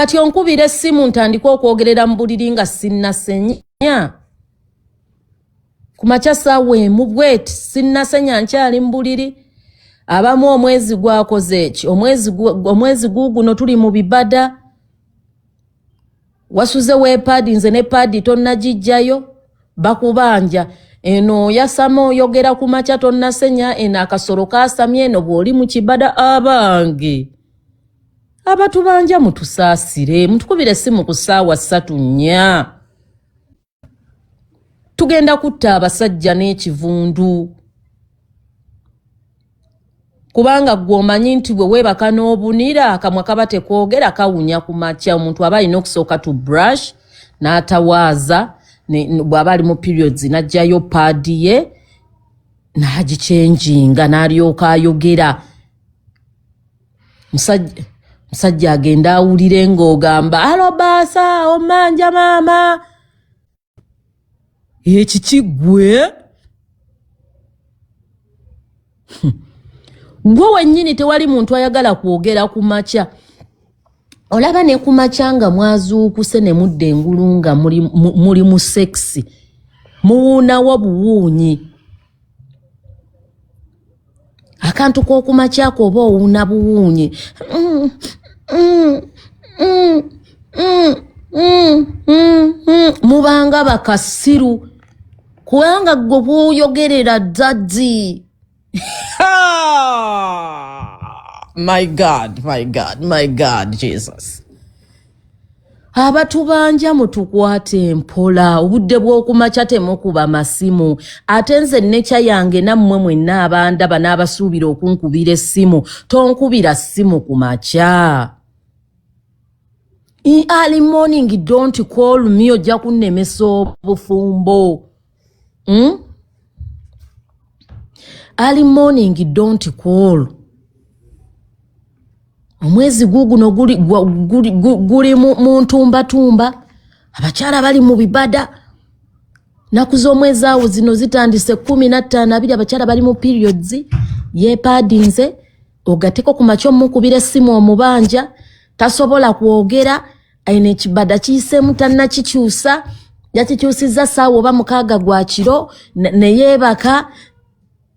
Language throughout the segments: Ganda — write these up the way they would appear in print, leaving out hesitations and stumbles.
Kati onkubira essimu ntandike okwogerera mu buliri nga sinnasenya ku makya saawa emu bweti, sinnasenya, nkyali mu buliri. Abamu omwezi gwakoze eki, omwezi guuguno tuli mu bibada, wasuze weepaadi, nze ne paadi tonnagijjayo, bakubanja eno oyasama oyogera ku makya tonnasenya, eno akasolo kasamye, eno bw'oli mu kibada. Abange abatubanja mutusaasire, mutukubire essimu ku ssaawa 3 4, tugenda kutta abasajja n'ekivundu. Kubanga ggwe omanyi nti bwe weebaka n'obunira akamwa kaba tekoogera, kawunya ku makya. Omuntu aba alina okusooka to brush n'atawaaza, bw'aba ali mu periods n'aggyayo paadi ye n'agichenjinga n'alyoka ayogera. Musajja agenda awulire ng'ogamba alo baasa omanja maama ekiki ggwe gwe wennyini. Tewali muntu ayagala kwogera ku makya. Olaba ne ku makya nga mwazuukuse ne mudda engulu nga muli mu sex, muwuunawo buwuunyi. Akantu k'okumakya ko oba owuuna buwuunyi. Mubanga bakasiru, kubanga gwe bw'oyogerera daddy. My God, my God, my God, Jesus. Abatubanja mutukwate mpola, obudde bw'okumakya temukuba masimu. Ate nze nekya yange nammwe mwenna abandaba n'abasuubira okunkubira essimu, tonkubira ssimu ku makya. In early morning don't call me, ojja kunnemesa obufumbo. Early morning don't call. Omwezi guguno guli, guli, guli mu ntumbatumba, abakyala bali mu bibada. Naku z'omwezi awo zino zitandise 15, 20, abakyala bali mu periods, yeepaadinze, ogateko ku makya omukubira essimu omubanja, tasobola kwogera, ayina ekibada kiyiseemu tannakikyusa, yakikyusizza ssaawa oba 6 gwa kiro ne yeebaka,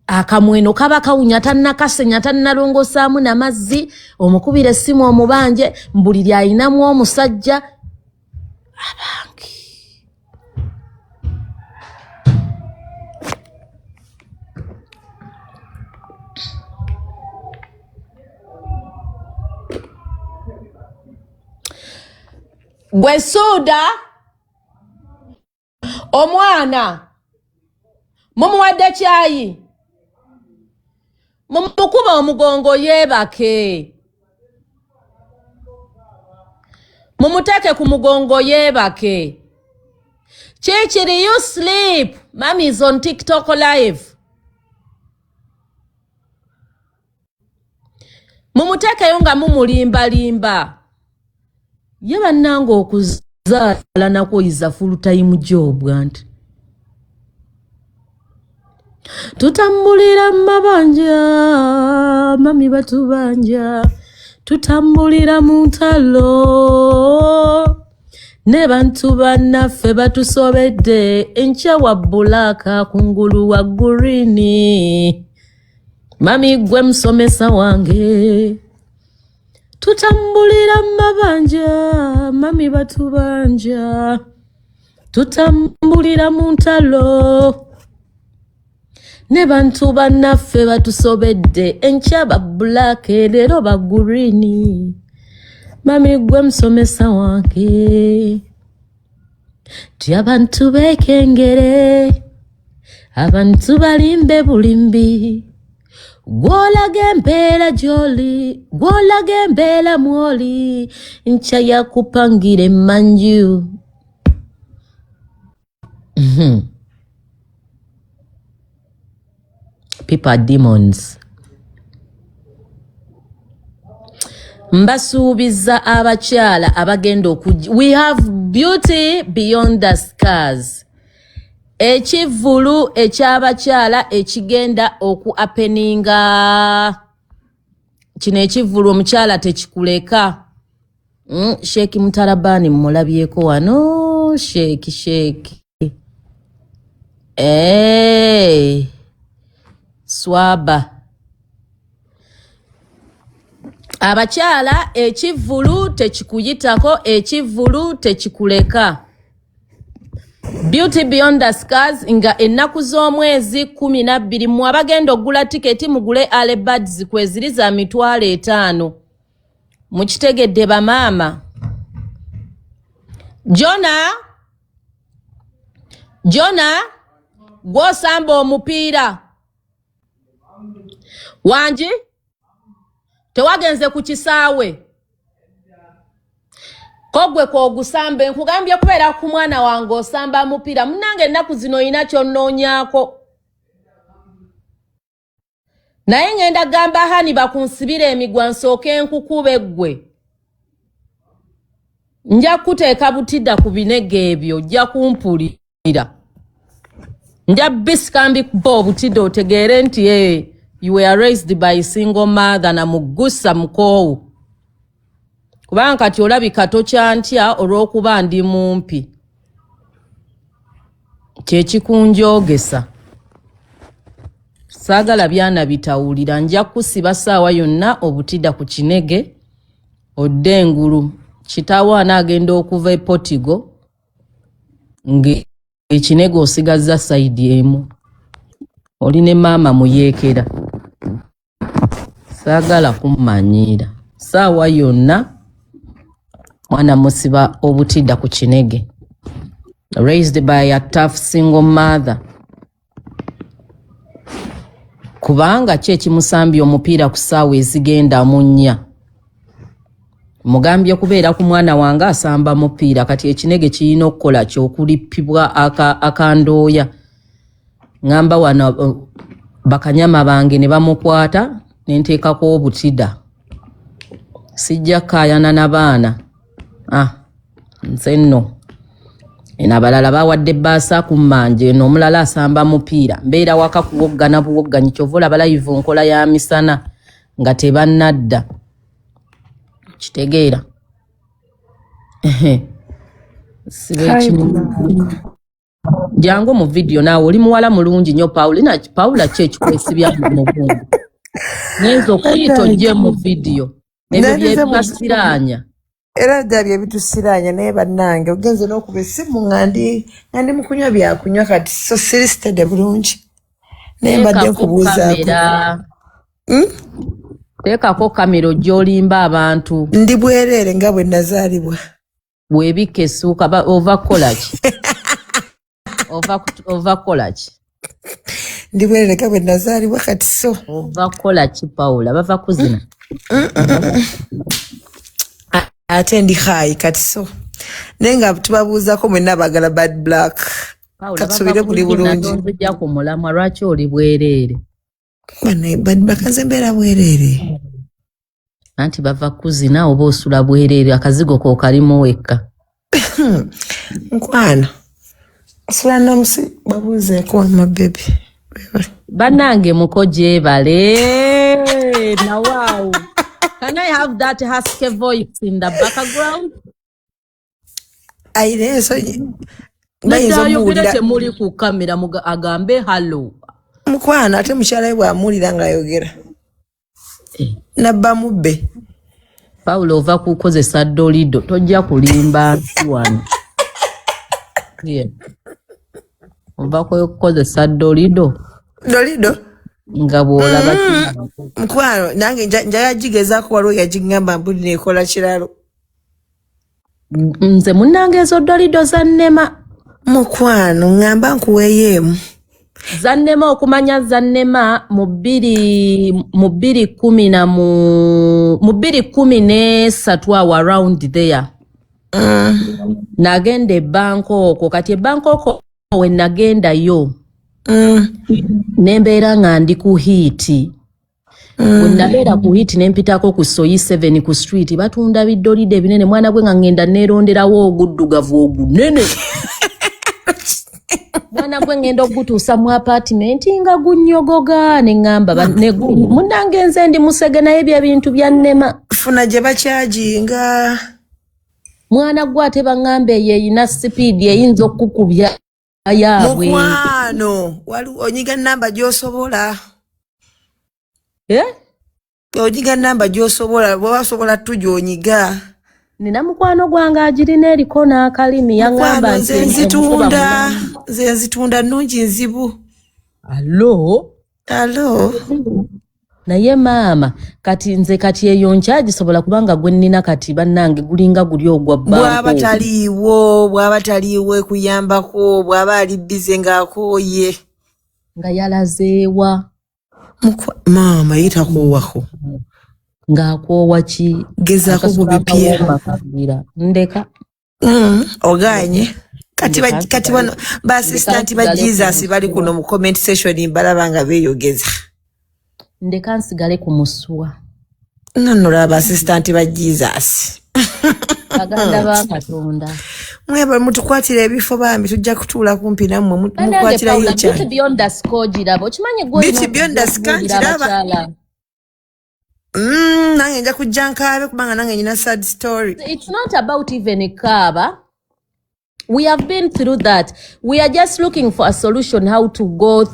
akamweno kaba kawunya tannakasenya, tannalongosaamu n'amazzi, omukubira essimu omubanje, mbuliri ayinamu omusajja. Abange, gwe Suuda omwana mumuwadde kyayi, mumukuba omugongo yeebake, mumuteeke ku mugongo yeebake. Kikiri you sleep, mommy is on TikTok live. Mumuteekeyo nga mumulimbalimba. Ye bannange, okuzaala nakwo is a full time job. Anti tutambulira mabanja, mami batubanja, tutambulira mu ntalo ne bantu bannaffe batusobedde. Enkya wa black, kungulu wa green. Mami gwe musomesa wange, tutambulira mabanja, mami batubanja, tutambulira mu ntalo ne bantu bannaffe batusobedde. Enkya ba black, leero ba green. Mami gwe musomesa wange, ti abantu bekengere, abantu balimbe bulimbi. Gw'olaga empeera gy'oli, gw'olaga embeera mw'oli, nkya yakupangira emmanju. People are demons. Mbasuubiza abakyala abagenda okujja, we have beauty beyond the scars, ekivvulu ekyabakyala ekigenda oku happeninga. Kino ekivvulu omukyala tekikuleka. Sheeki Mutarabani mulabyeko wano. Sheeki, sheeki. Hey, swaba. Abakyala, ekivvulu tekikuyitako, ekivvulu tekikuleka. Beauty Beyond the Scars nga ennaku z'omwezi 12. Mmwe abagenda okugula tiketi, mugule early birds, kweziri za 50,000. Mukitegedde bamaama? Jona, Jona, gw'osamba omupiira wangi, tewagenze ku kisaawe ko gwe kwogusamba? Nkugambye kubeera ku mwana wange osamba mupiira. Munange, ennaku zino olina kyonnoonyaako, naye ŋŋenda gamba hani bakunsibira emigwa nsooke nkukube ggwe. Nja kuteeka butida ku binege ebyo, ojja kumpulira. Nja bisika mbikuba obutida otegeere nti hey, you were raised by single mother na mugusa mukoowu, kubanga kati olabika tokyantya olw'okuba ndi mumpi, kyekikunjogesa. Saagala byana bitawulira. Nja kusiba ssaawa yonna obutida ku kinege odde engulu. Kitaawo anaagenda okuva e Potigo ng'ekinege osigazza side emu, oli ne maama muyeekera. Saagala kummanyiira. Ssaawa yonna mwana musiba obutida ku kinege. Raised by a tough single mother, kubanga ki ekimusambya omupiira ku ssaawa ezigenda mu 4? Mugambye kubeera ku mwana wange asamba mupiira. Kati ekinege kirina okukola kyokulipibwa akandooya. Ŋŋamba wano bakanyama bange ne bamukwata ne nteekako obutida. Sijja kkaayana na baana. Ah, nze nno eno abalala bawadde bbaasa ku mmanja, eno omulala asamba mupiira, mbeera waka kuwoggana buwogganyi. Kyova olaba live nkola ya misana nga tebannadda. Kitegeera? Siba ekimu. Jangu mu vidiyo naawe, oli muwala mulungi nnyo Paulina. Paula, ki ekikwesibya mu mugongo? Ngenza okuyita ojje mu vidiyo, ebyo Nandeze mu byebibasiraanya. Era ddala bye bitusiraanya, naye bannange, ogenze n'okuba essimu nga ndi mu kunywa byakunywa kati, so siri steady bulungi, naye mbadde Teekako nkubuuzaako. kamera. Teekako kamera ojja olimba abantu. Ndi bwereere nga bwe nazaalibwa. Weebikka essuuka. Ova kukola ki? Ova kukola ki? Ndi bwereere nga bwe nazaalibwa kati, so Ova kukola ki, Paula? Bava kuzina? Ate ndi high kati, so naye nga tubabuuzaako mwenna abaagala Bad Black. Paula, bava Katusubire buli kuzina. bulungi. Tonzijja ku mulamwa. Lwaki oli bwereere? Bane, Bad Black, nze mbeera bwereere. Anti bava kuzina oba osula bwereere, akazigo ko kalimu wekka. Nkwano, sula nomusi, babuuzeeko wamma baby. Bannange, muko gyebale nawaawo. Can I have that husky voice in the background? Ayina ensonyi, bayinza Nedda, ayogere. omuwulira. Temuli ku kamera, agambe hallo. Mukwano, ate mukyala we bw'amuwulira ng'ayogera nabba mubbe. Paulo, ova kukozesa dolido, tojja kulimba nsi wano. Yeah. Ova kukozesa dolido. Dolido. Nga bw'olaba. Mukwano, nange njagala gigezaako, waliwo yagiŋŋamba mbuli neekola kiralo. Nze munnange, ezo dolido zannema. Mukwano, ŋŋamba nkuweeyo emu. Zannema okumanya, zannema mu bbiri kumi na mu 2013 awo, around there. Nagenda e Bangkok. Kati e Bangkok we nagendayo, nembeera nga ndi ku heat. We nabeera ku heat, nempitako ku Soi 7 ku street, batunda biddolide ebinene. Mwana gwe, nga ngenda neeronderawo oguddugavu ogunene. Mwana gwe, ngenda okugutuusa mu apartment nga gunnyogoga, neŋŋamba munnange, nze ndi musege, naye bye bintu byannema. Funa gye bakyajinga. Mwana gwe, ate baŋŋamba eyo eyina sipiidi eyinza okukukubya yaabwe. Mukwano, waliwo onyiga namba gy'osobola. Eh? Onyiga namba gy'osobola, bw'oba osobola tu gy'onyiga. Nina mukwano gwange agirina, eriko n'akalimi, yaŋŋamba Mukwano, nti nze omukuba nzitunda. mulamu. Nze nzitunda, nnungi, nzibu. Alo? Alo. Naye maama, kati nze kati eyo nkyagisobola, kubanga gwe nnina kati bannange gulinga guli ogwa Bw'aba banko. taliiwo, bw'aba taliiwo ekuyambako, bw'aba ali busy ng'akooye. Nga yalazeewa? Maama ye takoowako. Ng'akoowa ki? Gezaako ku Akasula bipya. akawooma kagira ndeka. Oganye kati Ndeka kati bano ba assistant ba nsigale ku Jesus bali musuwa. kuno mu comment section, mbalaba nga beeyogeza. Ndeka nsigale ku musuwa. Nonno ba assistant ba Jesus. Baganda ba Katonda. Mweba mutukwatira ebifo bambi, tujja kutuula kumpi nammwe, Bannange, mukwatirayo Paula, Beauty ekyalo. Beyond the Sky giraba, okimanyi gwe olina Beauty Beyond the Sky okubuulira nkiraba. abakyala. Nange nja kujja nkaabe kubanga nange nyina sad story. It's not about even kaaba. We have been through that. We are just looking for a solution, how to go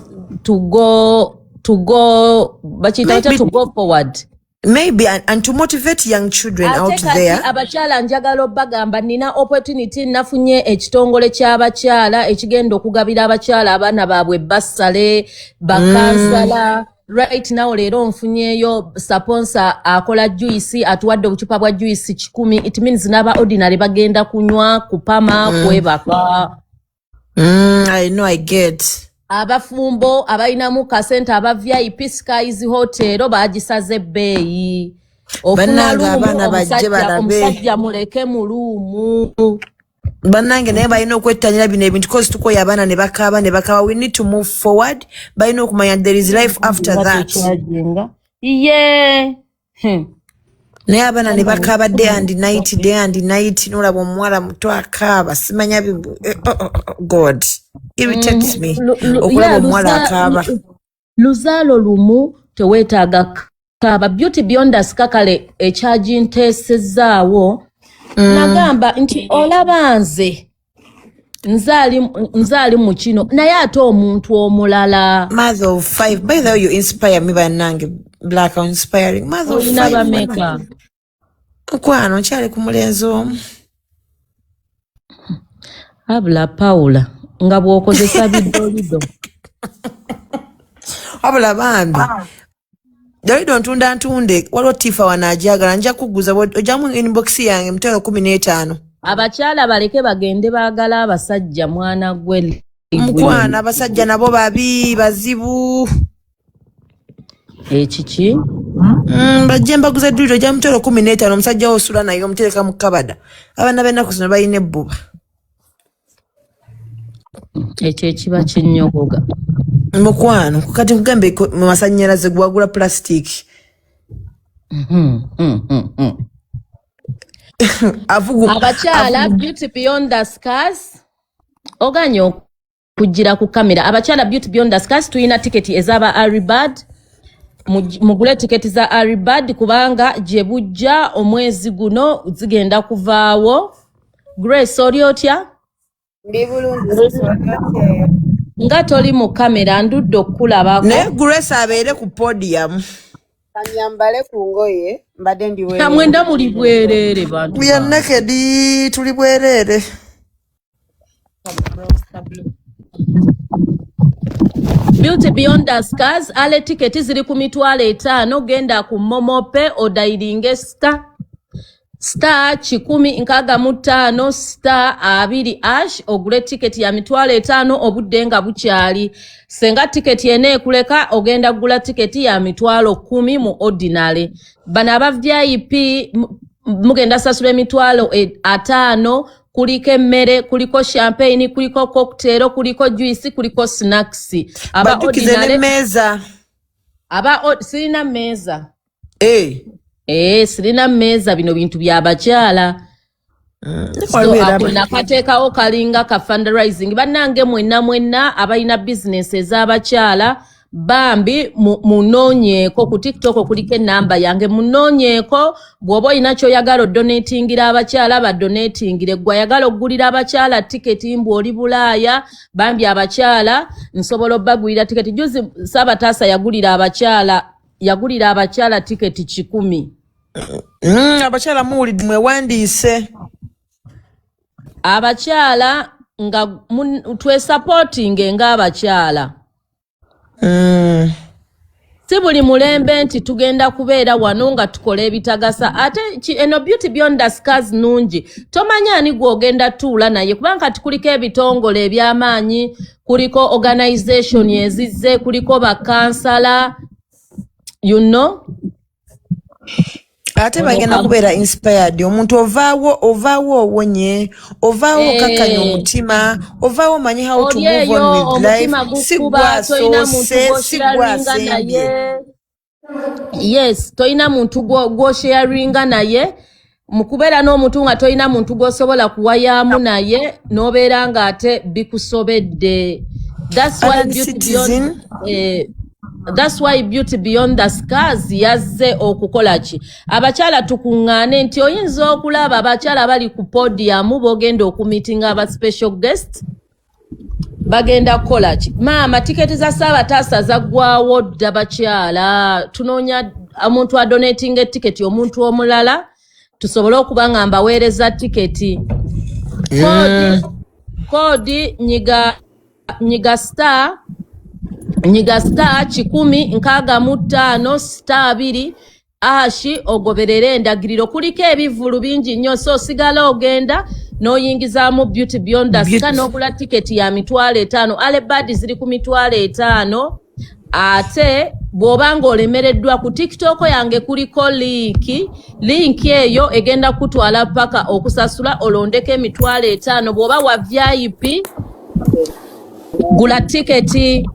bakiyita batya, Maybe to go forward. Maybe and to motivate young children Ate out kati there. abakyala, njagala obbagamba nina opportunity, nafunye ekitongole ky'abakyala ekigenda okugabira abakyala abaana baabwe basale bakansala. Right now, leero nfunyeyo sponsor akola juice, atuwadde obucupa bwa juice 100. It means n'aba ordinary bagenda kunywa kupama kwebaka. I know, I get. Abafumbo abalinamu kasente, aba VIP, Skies Hotel bagisaze ebbeeyi. Ofuna Bannange, luumu, abaana bajje omusajja balabe. Omusajja muleke mu luumu. Bannange, naye balina okwettanira bino ebintu, cause tukoye abaana ne bakaaba ne bakaaba. We need to move forward. Balina okumanya there is life after that. Tekyajenga ye. Naye abaana ne bakaaba day and night, day and night, nolaba omuwala muto akaaba, simanya oh, oh, God irritates me okulaba omuwala akaaba. Luzaalo lumu teweetaaga kaaba. Beauty Beyond Us kakale ekyaginteesezaawo, nagamba nti olaba nze nze ali mu kino, naye ate omuntu omulala. Mother of five, by the way, you inspire me. Bannange, black inspiring mother of Olina five. bameka? Mukwano, nkyali ku mulenzi omu. Abula Paula, nga bw'okozesa bidolido. Wabula bambi, dolido ntunda ntunde, waliwo tifa wano ajagala, nja kuguza, ojjamu inbox yange, 150,000. Abakyala baleke bagende baagala abasajja, mwana gwe. Mukwano, abasajja nabo babi, bazibu. Ekiki? Bajje mbaguza dolido ojja 150,000, omusajja wo osula naye, omutereka mu kabada. Abaana b'ennaku zino balina ebbuba. Ekyo ekiba kinnyogoga. Mukwano, kati nkugambe mu masannyalaze gwagula plastic. Avugu. Abakyala, Beauty Beyond the Scars, oganye okugira ku kamera. Abakyala, Beauty Beyond the Scars, tulina tiketi ez'aba aribad. Mugule tiketi za aribad kubanga gye bujja omwezi guno zigenda kuvaawo. Grace, oli otya? Ndi bulungi, sisonga. Nga toli mu kamera, ndudde okukulabako. Naye Grace abeere ku podium. Kanyambale ku ngoye, mbadde ndi Na mwenda muli bwereere, bantu We are bange. naked, tuli bwereere. Beauty Beyond the Scars ale tiketi ziri ku 50,000. Genda ku MoMo Pay, odayiringe star *165*2#, ogule tiketi ya 50,000 obudde nga bukyali. Senga tiketi eneekuleka, ogenda kugula tiketi ya 10,000 mu ordinary. Bano aba VIP mugenda sasula 50,000. Kuliko emmere, kuliko champagne, kuliko cocktail, kuliko juice, kuliko snacks. Aba Bajjukize ordinary n'emmeeza. Aba sirina mmeeza. Eh. Eh, sirina mmeeza, bino bintu byabakyala. So Waliwo era ako nakateekawo kalinga ka fundraising. Bannange, mwenna mwenna abalina bizinesi ez'abakyala, Bambi munoonyeeko ku TikTok, kuliko enamba yange, munoonyeeko. Bw'oba olina kyoyagala odonatingira abakyala, badonatingire. Gwe ayagala okugulira abakyala tiketi, mbu oli Bulaaya, bambi abakyala nsobola obbagulira tiketi. Juzi Saabataasa yagulira abakyala tiketi 100. Abakyala muwulidde, mwewandiise. Abakyala nga twesupportinge ng'abakyala. Si buli mulembe nti tugenda kubeera wano nga tukola ebitagasa. Ate eno Beauty Beyond the Scars nungi, tomanya ani gw'ogenda tuula naye, kubanga kati kuliko ebitongole eby'amaanyi, kuliko organization ezizze, kuliko bakansala. Ate bagenda kubeera inspired. Omuntu ovaawo owonye, ovaawo okakkanya omutima, ovaawo omanyi how to oli move on eyo with life. Omutima Si gukuba, tolina muntu gwasoose, si gw'osharinga gwasembye. naye. Yes, tolina muntu gw'osharinga naye. Mu kubeera n'omuntu nga tolina muntu gw'osobola kuwayaamu naye, n'obeera ng'ate bikusobedde. That's why Alan Beauty Citizen. Beyond, that's why Beauty Beyond the Scars yazze okukola ki? Abakyala tukuŋŋaane, nti oyinza okulaba abakyala bali ku podium, b'ogenda okumitinga aba special guest bagenda kukola ki? Maama, tiketi za Saabataasa zaggwawo dda. Bakyala, tunoonya omuntu adonatinga etiketi, omuntu omulala tusobole okuba nga mbaweereza tiketi. Code nyiga star 165*2#, ogoberere endagiriro. Kuliko ebivvulu bingi nnyo, so osigala ogenda n'oyingizaamu Beauty Beyond the Scar n'ogula tiketi ya 50,000. Early bird ziri ku 50,000. Ate bw'oba ng'olemereddwa, ku TikTok yange kuliko link. Link eyo egenda kutwala paka okusasula, olondeko 50,000. Bw'oba wa VIP, gula tiketi.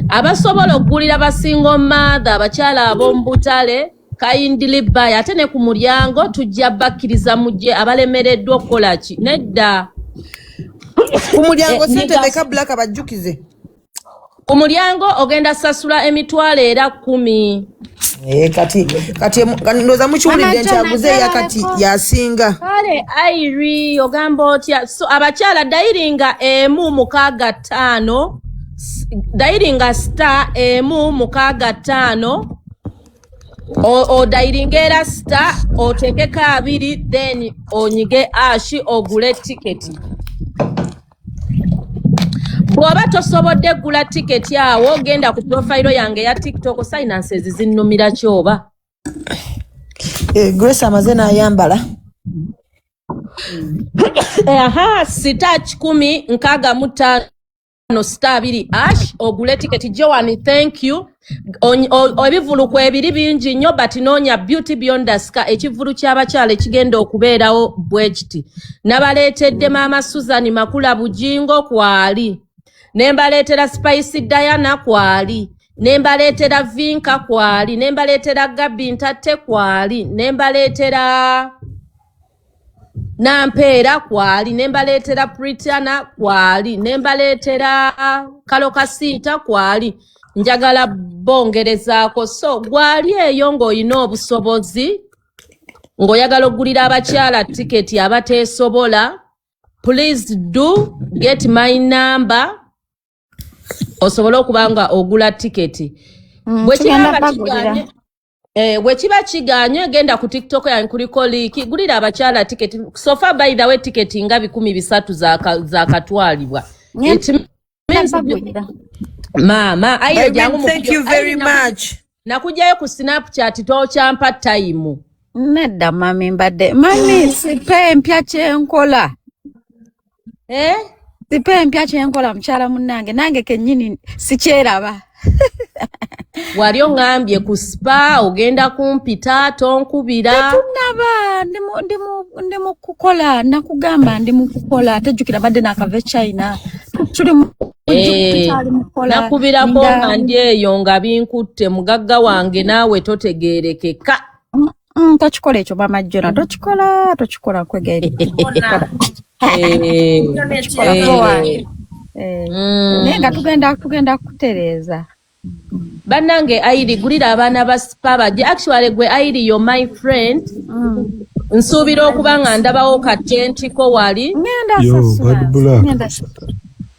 Abasobola okugulira ba single mother, abakyala ab'omu butale, kindly buy. Ate ne ku mulyango tujja bakkiriza mujje. Abalemereddwa okukola ki? Nedda. Ku mulyango Eh, sente nyiga meka, Black? Bajjukize. Ku mulyango ogenda sasula 10,000. Eh, kati ndowooza mukiwulidde nti aguze eya kati yasinga. Kale Airi, ogamba otya? So abakyala, dialinga 165, dialinga star 165, odialinga era star, oteekeko 2, then onyige hash, ogule tiketi. Bw'oba tosobodde gula tiketi awo, genda ku profile yange eya TikTok. Sinuses zinnumira kyoba. Eh, Grace amaze n'ayambala. Aha, star 165*2#, ogule tiketi. Joan, thank you. Ebivulu kwebiri bingi nnyo, but noonya Beauty Beyond the Scar, ekivulu ky'abakyala ekigenda okubeerawo bwe kiti. Nabaleetedde Maama Susan Makula Bujingo kwali, ne mbaleetera Spice Diana kwali, ne mbaleetera Vinka kwali, ne mbaleetera Gabi Ntatte kwali, ne mbaleetera Nampeera kwali, ne mbaleetera Pritana kwali, ne mbaleetera Kalokasiita kwali. Njagala bongerezaako. So gwali eyo ng'olina obusobozi, ng'oyagala okugulira abakyala tiketi abateesobola, please do get my number osobole okuba nga ogula tiketi. Bwe kiba Tugenda nga bagulira. Bwe kiba kiganye, genda ku TikTok yange, kuliko link, gulira abakyala tiketi. So far, by the way, tiketi nga 300 zakatwalibwa. Ngenda It means bagulira. Maama Aire, Irene, jangu. Thank you very much. Nakugjayo ku Snapchat, tokyampa time. Nedda mami, mbadde mami spa empya kyenkola. Eh? Spa empya kyenkola, mukyala munnange, nange kennyini sikyeraba. Wali oŋŋambye ku spa ogenda kumpita, tonkubira. Tetunaba, ndi mu kukola. Nakugamba ndi mu kukola. Ate jjukira badde nakava e China, tuli mu tukyali mu kukola. Nakubirako Ninda nga ndi eyo nga binkutte, mugagga wange, naawe totegeerekeka. Tokikola ekyo mama Jona, tokikola, tokikola, nkwegayiridde, tokikola. Tokikola ko wange. Naye nga tugenda kutereeza. Bannange, Airi, gulira abaana ba Spa bajje. Actually gwe Airi, yo my friend, nsuubira okuba nga ndabawo katentiko wali. Ngenda Yo, sasula. Bad Black. Ngenda.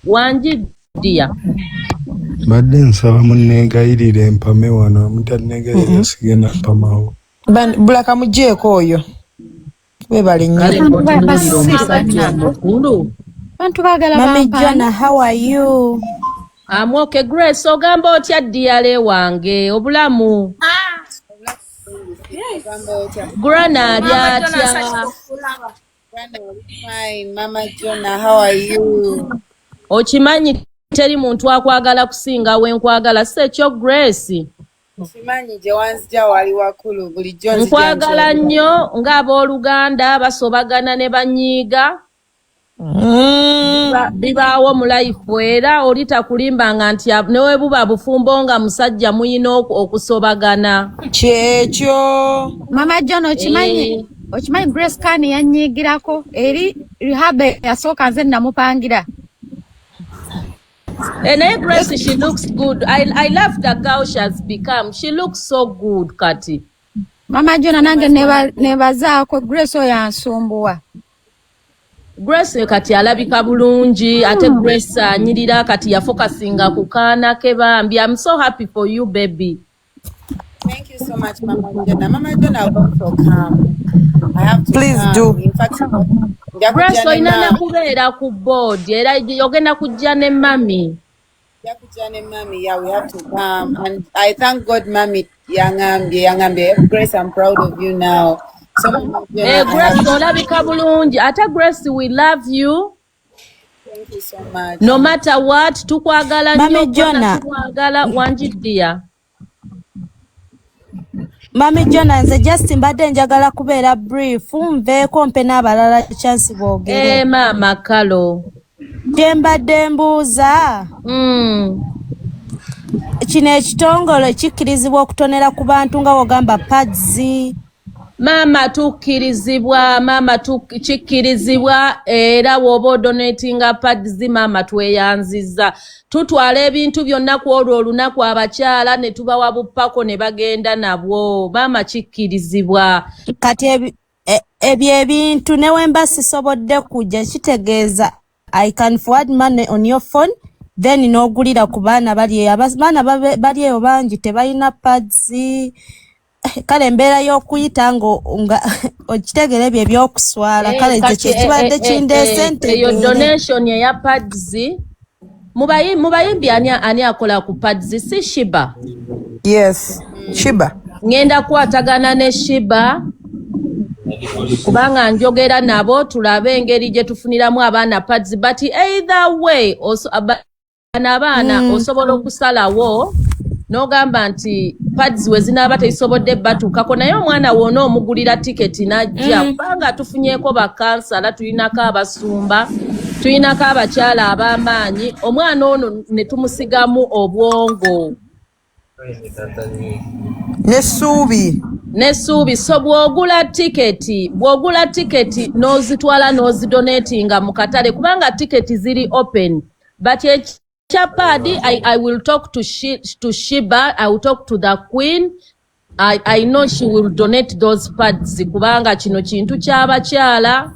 Wangi dear. Mbadde nsaba munneegayirire empame wano, mutanneegayirira sigenda mpamawo. Bulaka mugyeko oyo, webale nnyo. Kale Abantu otunuulira basiru omusajja bannange. omukulu. Bantu baagala Mami bampaane. Jona, how are you? Amwoke Grace, ogamba otya dear wange, obulamu? Ogamba otya? Grana ali Mama Jona, atya? nsanyuka okulaba. Grana oli fine. Mama Jona, how are you? Okimanyi teri muntu akwagala kusinga wenkwagala, si ekyo Grace? Simanyi gye wanzija wali wakulu, bulijjo nzija Nkwagala nkyogera. nnyo ng'abooluganda basobagana ne banyiiga. Bibaawo mu life, era oli takulimbanga nti ne bwe buba bufumbo nga musajja muyina okusobagana. Kyekyo. Mama John, okimanyi Eh. okimanyi Grace Khan yanyiigirako eri rehab eyasooka, nze namupangira. Eh, naye Grace, she looks good. I love the girl she has become. She looks so good kati. Mama John, nange nebazaako Grace oyo ansumbuwa. Grace kati alabika bulungi, ate Grace anyirira kati, yafokasinga ku kaana ke bambi. I'm so happy for you, baby. Thank you so much, Mama Jona. Mama Jona, I will also come. I have to Please come. do. In fact, nja Grace, kujja ne olina maama. nakubeera ku board, era ogenda kujja ne mami. Nja kujja ne mami. Yeah, we have to come. And I thank God, mami yangambye, yangambye, Grace, I'm proud of you now. So, Mama Jona, Eh, I Grace have olabika bulungi. Ate Grace, we love you. Thank you so much. No matter what, tukwagala Mami nnyo kona. Jona. Tukwagala, wangi dear. Mami Jona, nze just mbadde njagala kubeera brief, nveeko mpe n'abalala chance boogere. Eh, maama Kalo. Kye mbadde mbuuza, kino ekitongole kikkirizibwa okutonera ku bantu nga wogamba pads? Maama, tukkirizibwa, maama, kikkirizibwa, era bw'oba odonatinga pads, maama, tweyanziza. Tutwala ebintu byonna ku olwo olunaku, abakyala ne tubawa bupako ne bagenda nabwo. Maama, kikkirizibwa. Kati ebyo ebintu ne we mba sisobodde kujja, kitegeeza I can forward money on your phone, then n'ogulira ku baana bali eyo? Abaana bali eyo bangi tebalina pads. Kale embeera y'okuyita nga okitegeera ebyo ebyokuswala. Eh, Kale nze kati, kyekibadde kindeese eyo ntegeere. Donation eya pads mubayimbi, ani akola ku pads? Si Shiba? Yes, Shiba. Ŋŋenda kukwatagana ne Shiba, kubanga njogera nabo, tulabe engeri gye tufuniramu abaana pads. But either way, bano abaana osobola okusalawo n'ogamba nti pads we zinaaba tezisobodde batuukako, naye omwana wona omugulira tiketi n'ajja, kubanga tufunyeeko bakansala, tulinako abasumba, tulinako abakyala ab'amaanyi. Omwana ono ne tumusigamu obwongo N'essuubi. N'essuubi. So bw'ogula tiketi n'ozitwala n'ozidonatinga mu katale, kubanga tiketi ziri open. But ekya pad, I will talk to Shiba, I will talk to the queen. I know she will donate those pads, kubanga kino kintu ky'abakyala.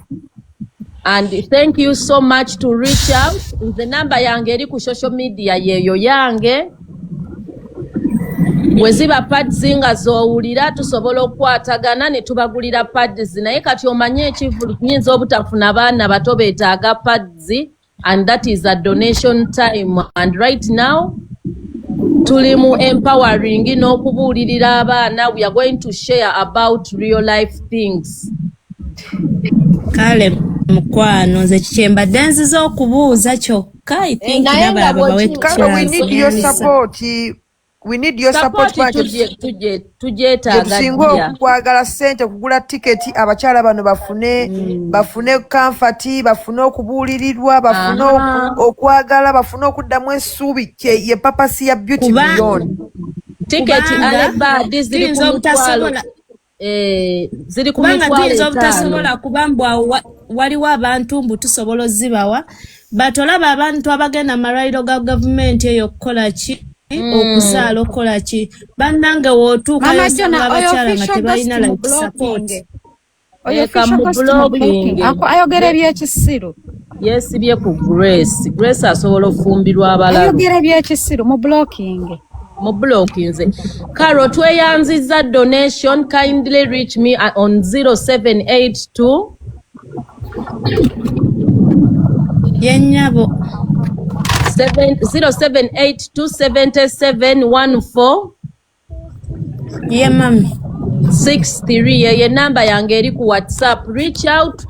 And thank you so much to reach out. Nze namba yange eri ku social media, yeeyo yange. Bwe ziba pads nga z'owulira, tusobola okukwatagana ne tubagulira pads. Naye kati omanye ekivulu nyinza obutafuna baana bato beetaaga pads, and that is a donation time, and right now tuli mu empowering n'okubuulirira abaana. We are going to share about real life things. Kale mukwano, nze kyembadde nziza okubuuza kyokka. I think Naye nga n'abalala babawe Kale, we chance. need your support, we need your support. Support. Kubanga Tugyetaaga. Tusinga Ddia. okwagala ssente kugula tiketi, abakyala bano bafune comfort, bafune okubuulirirwa, bafune okwagala, bafune okuddamu essuubi. Ye purpose ya Beauty Beyond. Tiketi Kubanga alebad ziri ku tuyinza mitwalo obutasobola ziri ku kubanga mitwalo tuyinza 5. obutasobola kuba mbu awo waliwo abantu mbu tusobola ozibawa, but olaba abantu abagenda mu malwaliro ga gavumenti eyo okukola ki? Okuzaala okukola ki, bannange, wootuukayo Mama Jona, osanga oyo abakyala nga official tebalina guest mu like support. blocking. Oyo Leka official mu guest mu blocking. blocking. Ako ayogera ebyekisiru. Yeesibye ku Grace. Grace asobola okufumbirwa abalalu. Ayogera ebyekisiru mu blocking. Mu blockinze. Caro, tweyanziza donation. Kindly reach me on 0782 Yennyabo. 0782 77 14 Ye mami. 63. Yeyo enamba yange eri ku WhatsApp. Reach out.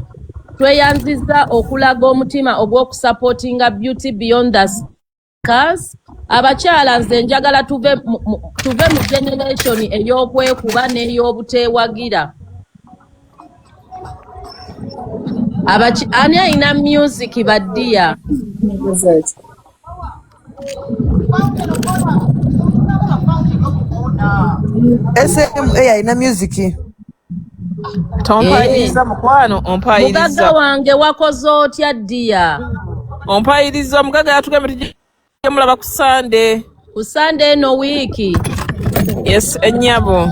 Tweyanziza okulaga omutima ogw'okusupportinga Beauty Beyond the Scars. Abakyala, nze njagala tuve mu generation ey'okwekuba n'ey'obuteewagira. Ani alina music baddiya? SMA alina music. Tompayiriza mukwano. Mugagga Ompayiriza. wange, wakoze otya ddiya? Ompayiriza. Omugagga yatugambye tujje mulaba ku Sande. Ku Sande eno wiiki? Yes, ennyabo.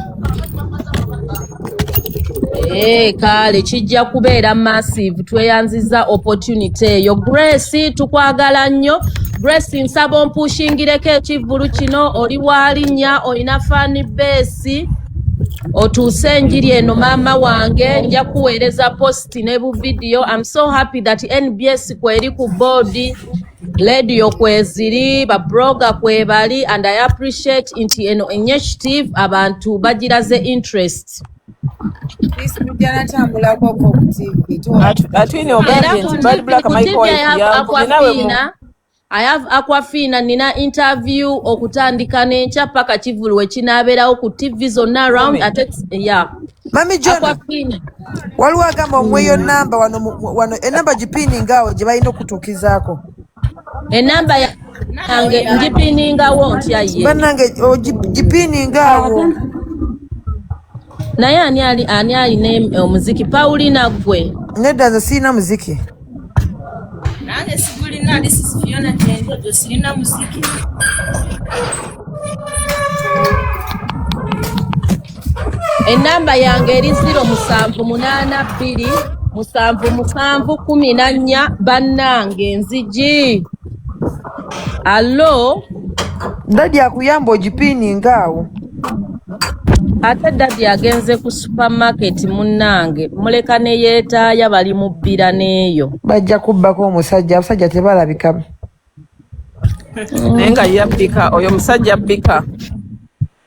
Ee, kale kijja kubeera massive. Tweyanziza opportunity eyo. Grace, tukwagala nnyo. Grace, nsaba ompushingireko ekivvulu kino. Oli walinnya, olina fan base, otuuse enjiri eno. Maama wange, nja kuweereza post ne bu video. I'm so happy that NBS kweri ku board, radio kweziri, babloga kwebali, and I appreciate nti eno initiative abantu bagiraze interest. Please, mujja natambulako ko ku TV. Atwine Era ogambye ku nti Bad TV, Black ku Mike TV I Wife have yankubye naawe mu Aquafina. I have Aquafina, nina interview okutandika n'enkya paka kivulu we kinaabeerawo ku TV zonna around Kumi. ate yeah. Mami Jona, Aquafina. waliwo agamba omuweeyo namba wano wano enamba gipiininga awo gye balina okutuukizaako. Enamba yange ngipiningawo ntya ye? Bannange, gipiininga awo. Naye ani ali, ani alina omuziki? Paulina, gwe? Nedda, nze sirina muziki. Nange sigulina. This is Fiona Chenjojo, sirina muziki. Enamba yange eri 0782 77 14. Bannange, nzigi alo. Daddy akuyamba ogipiininga awo. Ate daddy agenze ku supermarket. Munnange, muleka ne yeetaaya, bali mu bbira n'eyo. Bajja kubbako omusajja, abasajja tebalabika. Naye nga yabbika oyo omusajja abbika.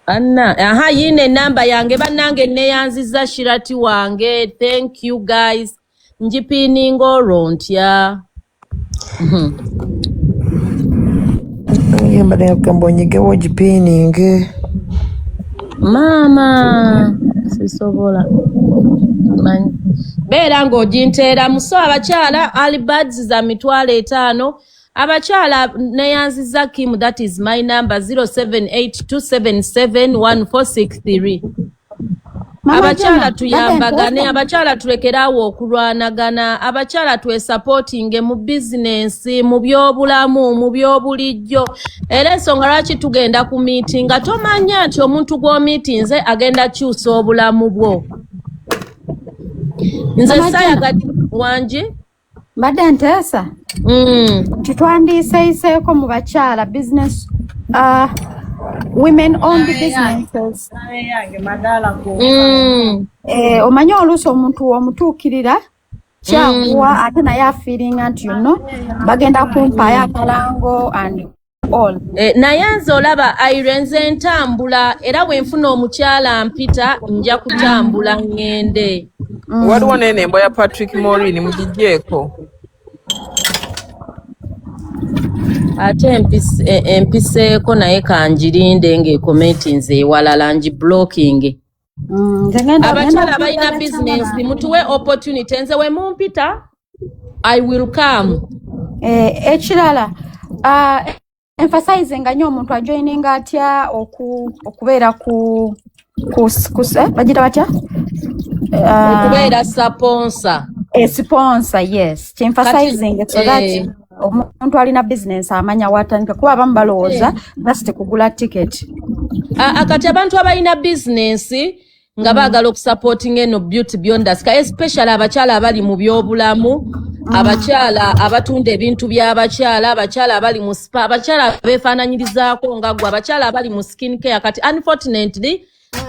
Anna, aha, yiino enamba yange. Bannange, neyanziza Shirati wange. Thank you guys. Ngipiininga olwo ntya? Mbadde kugamba onyigewo ogipiininge. Maama, sisobola. Manyi beera ng'oginteeramu. So abakyala, alibads za 500,000. Abakyala, neyanziza Kim. That is my number, 0782771463. Mama Abakyala, Jona, tuyambagane. badde Abakyala, tulekeraawo okulwanagana. Abakyala, twesupportinge mu bizinensi, mu byobulamu, mu byobulijjo. Era ensonga lwaki tugenda ku miitinga, tomanya nti omuntu gw'omiitinze agenda kyusa obulamu bwo. Nze Mama Jona. sayaga wangi. Mbadde nteesa nti twandiiseyiseeko mu bakyala business, women owned businesses. Eh, omanyi oluusi omuntu omutuukirira kyakuwa, ate naye afiiringa nti bagenda kumpaayo akalango and all. Eh, naye nze olaba aire, nze ntambula, era bwe nfuna omukyala mpita, nja kutambula ŋŋende. Waliwo neeno embwa ya Patrick Morin, mugigyeeko. Ate empiseeko, naye kanjirinde ng'ekomentinze ewalala ngiblocking. Nze ngenda Abakyala ngenda balina kubeera bizinensi, mutuwe opportunity. Nze we mumpita, I will come. Eh, ekirala, emphasizing nnyo omuntu ajoininga atya okubeera ku bagira batya? Okubeera sponsor. A sponsor, yes. Kati Emphasizing so that Omuntu alina business amanya watandika, kuba abamu balowooza just kugula ticket. Kati abantu abalina bizinensi nga baagala okusupportinga eno Beauty Beyond the Sky, especially abakyala abali mu byobulamu, abakyala abatunda ebintu by'abakyala, abakyala abali mu spa, abakyala abeefaananyirizaako nga gwe, abakyala abali mu skin care. Kati unfortunately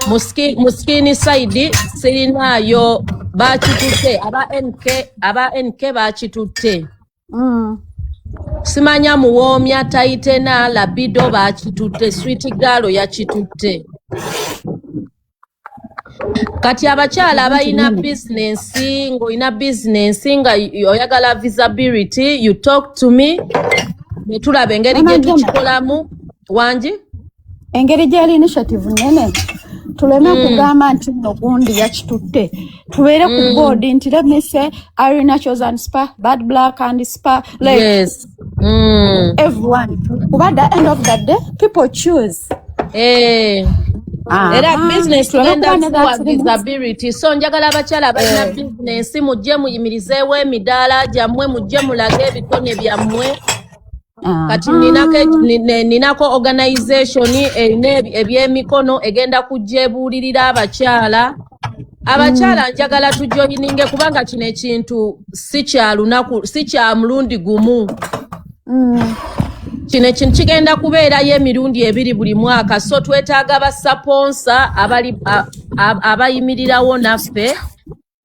mu skin side sirinaayo, bakitutte aba NK, aba NK bakitutte. Simanya muwoomya taitena labido bakitutte, Sweet Galo yakitutte. Kati abakyala abalina bizinensi, ng'olina bizinensi nga oyagala visibility, you talk to me ne tulaba engeri gye Mama Jona. tukikolamu. Wangi? Engeri gyeri initiative nene, tuleme kugamba nti nno gundi yakitutte. Tubeere ku board nti, let me say, Irene Naturals and Spa, Bad Black and Spa, like everyone, kuba at the end of the day people choose. Eh. Era business Tuleme tugenda kuba ne kuwa that limit. visibility. So njagala abakyala abalina bizinensi mujje muyimirizeewo emidaala gyammwe, mujje mulage ebitone byammwe. Kati ninako organization erina ebyemikono egenda kujja ebuulirira abakyala. Abakyala njagala tujoininge, kubanga kino ekintu si kya lunaku, si kya mulundi gumu. Kino ekintu kigenda kubeerayo emirundi 2 buli mwaka, so twetaaga basponsor abali abayimirirawo naffe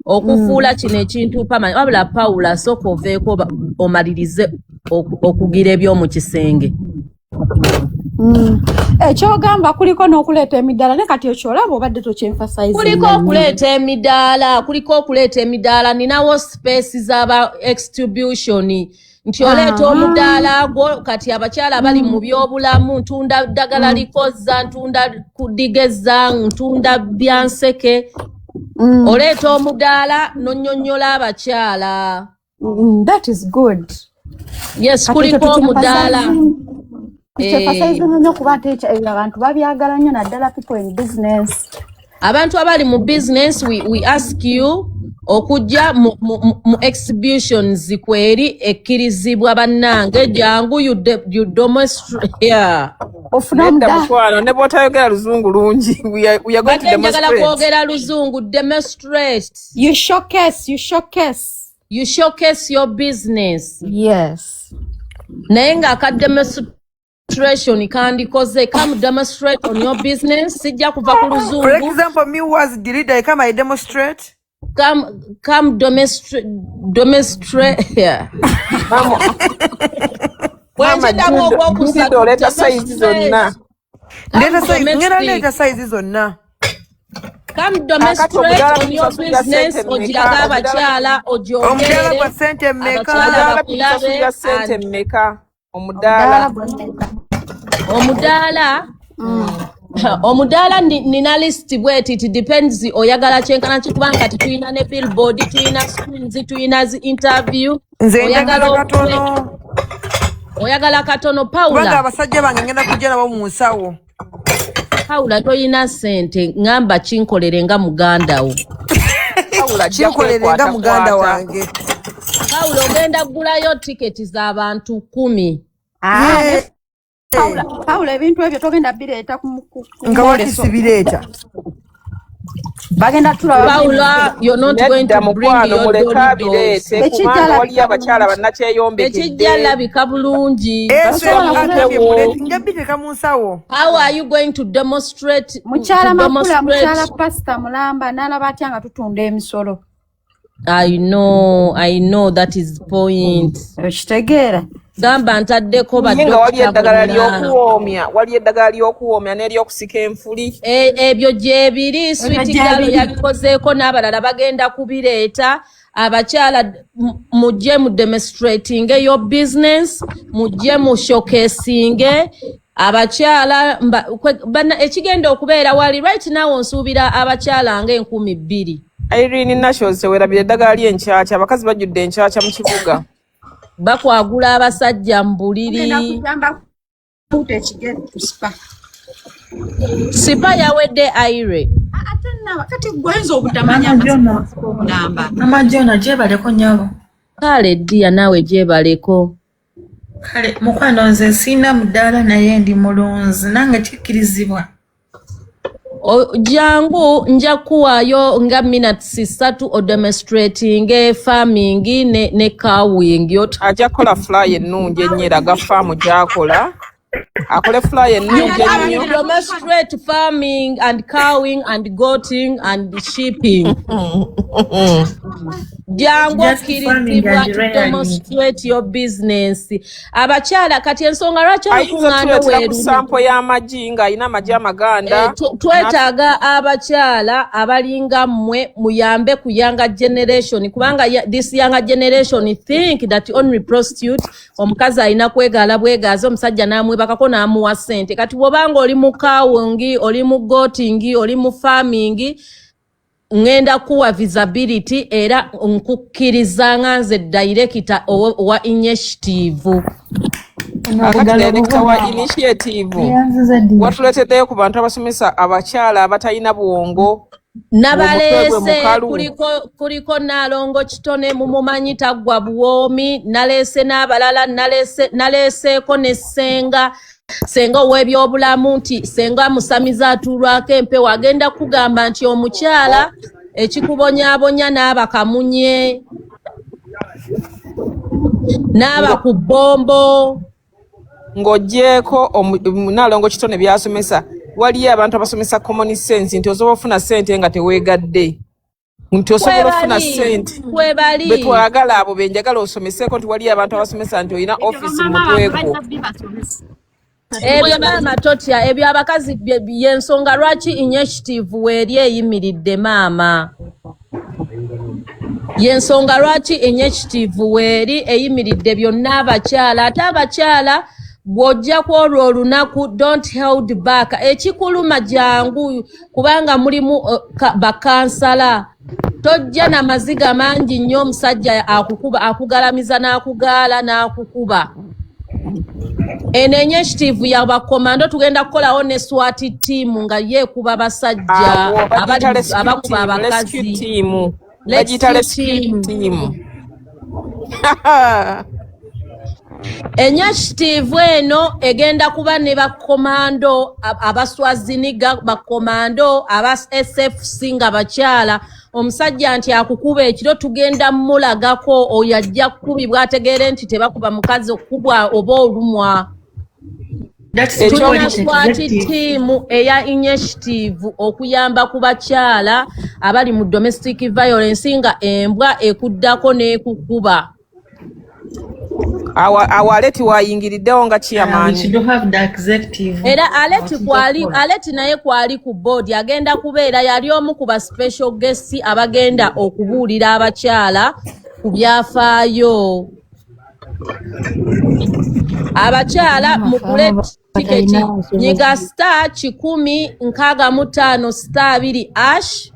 okufuula kino ekintu permanent. Wabula Paula, sooka oveeko omalirize okugira eby'omu kisenge. Ekyogamba kuliko n'okuleeta emidaala, ne kati ekyo olaba obadde tokyenfasaizinga. Kuliko okuleeta emidaala, kuliko okuleeta emidaala. Ninawo space z'aba exhibition nti oleeta omudaala gwo. Kati abakyala abali mu byobulamu, ntunda ddagala likoza, ntunda kudigeza, ntunda byanseke. Oleeta omudaala n'onnyonnyola abakyala. That is good. Yes. Kati Kuliko ekyo omudaala. Tukyemphasizinga nnyo, kuba ate ebyo abantu babyagala nnyo, naddala people in business. Abantu abali mu business, we ask you okujja mu exhibitions kweri ekkirizibwa. Bannange, jangu you demonstrate, yeah. Ofuna Nedda omudaala. mukwano, ne bw'otayogera luzungu lungi, we are going to Badde njagala demonstrate. kwogera luzungu. Demonstrate. You showcase, you showcase. You showcase your business. Yes. Naye ng'aka demonstration kandikoze, come demonstrate on your business. Sijja kuva ku For luzungu. example, me who was the leader, I come, I demonstrate. Come demonstrate, demonstrate, yeah. Mama, Bwenkidamu Judo, ogwokusatu. Judo oleeta size zonna. Ndeeta size, ngenda Domestic. ndeeta size zonna. Come Kakati demonstrate omudaala on your tusasulira business, ssente ogirage mmeka? abakyala, Omudaala ogyogerere gwa ssente mmeka? abakyala Omudaala bakulabe. tusasulira ssente And mmeka? Omudaala Omudaala. gwemmeka? Omudaala nina list bweti. It depends oyagala kyenkana ki, kubanga kati tulina ne billboard, tulina screens, tulina zi interview. Nze Oyagala njagala katono. Oyagala katono? Kubanga Paula. abasajja bange ngenda kujja nabo mu nsawo. Paula, toyina ssente, ŋŋamba kinkolere nga muganda wo. Paula ajja Kinkolere nga muganda kwekwatakwata. wange. Paula, ogenda kugulayo tiketi z'abantu 10. Ah, Yeah. Paula, Paula, ebintu ebyo togenda bireeta ku Nga mwoleso. wakisibireeta. Bagenda tulaba. Paula, you're not going Nedda to bring mukwano, your muleke dolidos. abireete, Ekijja kubanga labika waliyo abakyala bulungi. Tekijja bannakyeyombekkedde. labika bulungi. Basobola Agambye mumpewo. muleete, nja biteeka mu nsawo. How are you going to demonstrate, to Mukyala Makula, mukyala demonstrate? pasita mulamba n'alaba atya nga tutunda emisolo? I know, I know, that is point. Okitegeera? Gamba ntaddeko Naye nga waliyo badokita eddagala bonna. ly'okuwoomya, waliyo eddagala ly'okuwoomya n'eryokusika enfuli. Ebyo gyebiri. Sweet Girl gyebiri. yabikozeeko n'abalala bagenda kubireeta. Abakyala, mujje mu demonstrating your business, mujje mu showcasinge. Abakyala ekigenda okubeera wali right now, nsuubira abakyala nga 2000. Irene Nationals, tewerabira eddagala ly'enkyakya, abakazi bajjudde enkyakya mu kibuga. Bakwagula abasajja mu Tugenda buliri. kujamba kuuta ekigere ku spa. Spa yawedde, aire. Ate naba kati gwenza obutamanya Mama Jona, namba. Mama Jona, gyebaleko nnyabo. Kale ddiya, naawe gyebaleko. Kale mukwano, nze siina mudaala, naye ndi mulunzi, nange kikkirizibwa? Jangu, nja kuwaayo nga minutes 3 odemonstrating farming ne cowing. Ajja kukola flyer ennungi ennyo eraga faamu gy'akola, akole flyer ennungi ennyo. Demonstrate farming and cowing and goating and sheeping. Jangu. Just farming Okkirizibwa and to rearing. demonstrate your business. Abakyala, kati ensonga lwaki Ayinza olukuŋŋaana otuleetera ku weeruli sample y'amagi, ng'alina amagi amaganda. Twetaaga abakyala abalinga mmwe muyambe ku younger generation, kubanga this younger generation think that only prostitute, omukazi alina kwegaala bwegaazi, omusajja n'amwebakako n'amuwa ssente. Kati bw'obanga oli mu cowing, oli mu goating, oli mu farming, ŋŋenda kuwa visibility era nkukkiriza nga nze director owa initiative. Akati director wa initiative, watuleeteddeyo ku bantu abasomesa abakyala abatalina bwongo, ng'omutwe gwe Nabaleese. mukalu. Kuliko Naalongo Kitone, mumumanyi, taggwa buwoomi. Naleese n'abalala, naleeseeko ne senga ow'ebyobulamu, nti senga musamize atuulwako empewo, agenda kugamba nti omukyala ekikubonyaabonya n'aba kamunye, n'aba ku bbombo. Ng'oggyeeko Naalongo Kitone by'asomesa, waliyo abantu abasomesa common sense, nti osobola ofuna ssente nga teweegadde, nti osobola ofuna Kwebali. ssente. Kwebali. Be twagala abo, benjagala osomeseeko, nti waliyo abantu abasomesa nti olina offisi mu mutwe gwo. Ebyo maama totya, ebyo abakazi yensonga lwaki initiative weeri eyimiridde. Maama, yensonga lwaki initiative weeri eyimiridde byonna abakyala. Ate abakyala, bw'ojja ku olwo olunaku, don't hold back. Ekikuluma jangu, kubanga mulimu bakansala. Tojja na maziga mangi nnyo. Omusajja akukuba, akugalamiza, n'akugaala, n'akukuba. Eno initiative ya bakomando. Tugenda kukolawo ne SWAT team nga yeekuba basajja Abo bagiyita rescue abakuba team, rescue abakazi. team. Bagiyita Rescue rescue team. team. Initiative eno egenda kuba ne bakomando abaswaziniga, bakomando aba SFC nga bakyala. Omusajja nti akukuba ekiro, tugenda mulagako oyo ajja kukubibwa, ategeere nti tebakuba mukazi, okukubwa oba olumwa. Tulina SWAT team eya initiative okuyamba ku bakyala abali mu domestic violence, nga embwa ekuddako n'ekukuba. Awo Aleti wayingiriddewo nga chairman. Era Aleti kwali, Aleti naye kwali ku board, agenda kubeera yali omu ku ba special guest abagenda okubuulira abakyala ku byafaayo. Abakyala mugule tiketi, nyiga *165*2#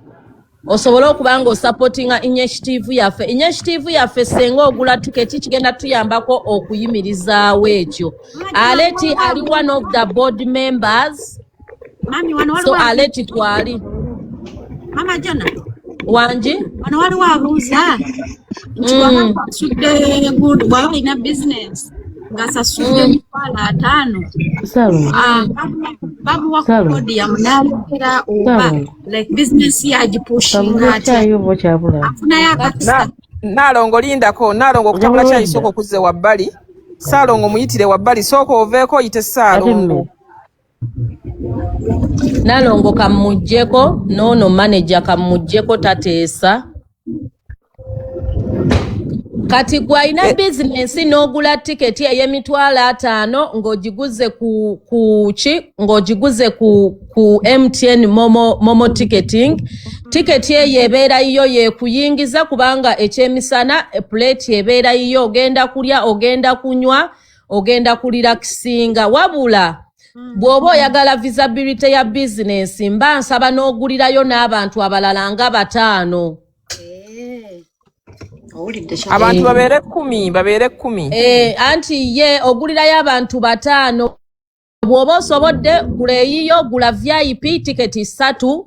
osobole okuba nga osupportinga initiative yaffe. Initiative yaffe, senga ogula tiketi, kigenda tuyambako okuyimirizaawo ekyo. Aleti ali one of the board members. Mami, wano So waliwo Aleti twali. Mama Jona. Wangi. Wano waliwo abuuza nti bw'aba asasudde good, bw'aba alina bizinesi ng'asasudde 50,000, Salongo. bamuwa ku Salongo. podium n'alekera oba Salongo. like bizinesi ye agipushinga Tabula atya, kyayi oba okyabula? afunayo akakisa? Naalongo, lindako. Naalongo, okutabula Ojja kyayi, sooka okuzze wabbali. Saalongo muyitire wabbali, sooka oveeko oyite Ate Saalongo. mmere. Nalongo kamuggyeko, noono manager kamuggyeko, tateesa. Kati gwe alina bizinensi n'ogula tiketi ey'emitwalo 50 ng'ogiguze ku ki, ng'ogiguze ku MTN Momo ticketing, tiketi eyo ebeera yiyo, yekuyingiza, kubanga ekyemisana plate ebeera yiyo, ogenda kulya, ogenda kunywa, ogenda kurelaxinga. Wabula bw'oba oyagala visibility ya bizinensi, mba nsaba n'ogulirayo n'abantu abalala nga 5. Owulidde? Abantu babeere 10, babeere 10. Anti ye ogulirayo abantu 5. Bw'oba osobodde, gula eyiyo, gula VIP tiketi 3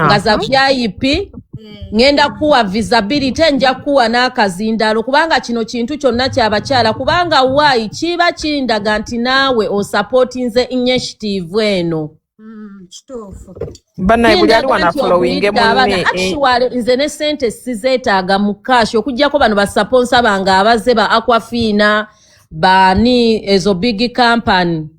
nga za VIP. Ngenda kuwa visibility, nja kuwa n'akazindaalo, kubanga kino kintu kyonna kyabakyala, kubanga why kiba kindaga nti naawe osupportinze initiative eno. Kituufu. Bannaye, buli ali Kindaga wano nti afollowinge ogulidde abaana. munne. Actually, nze ne sente sizeetaaga mu cash, okuggyako bano basponsor bange abazze, ba Aquafina, baani, ezo big company.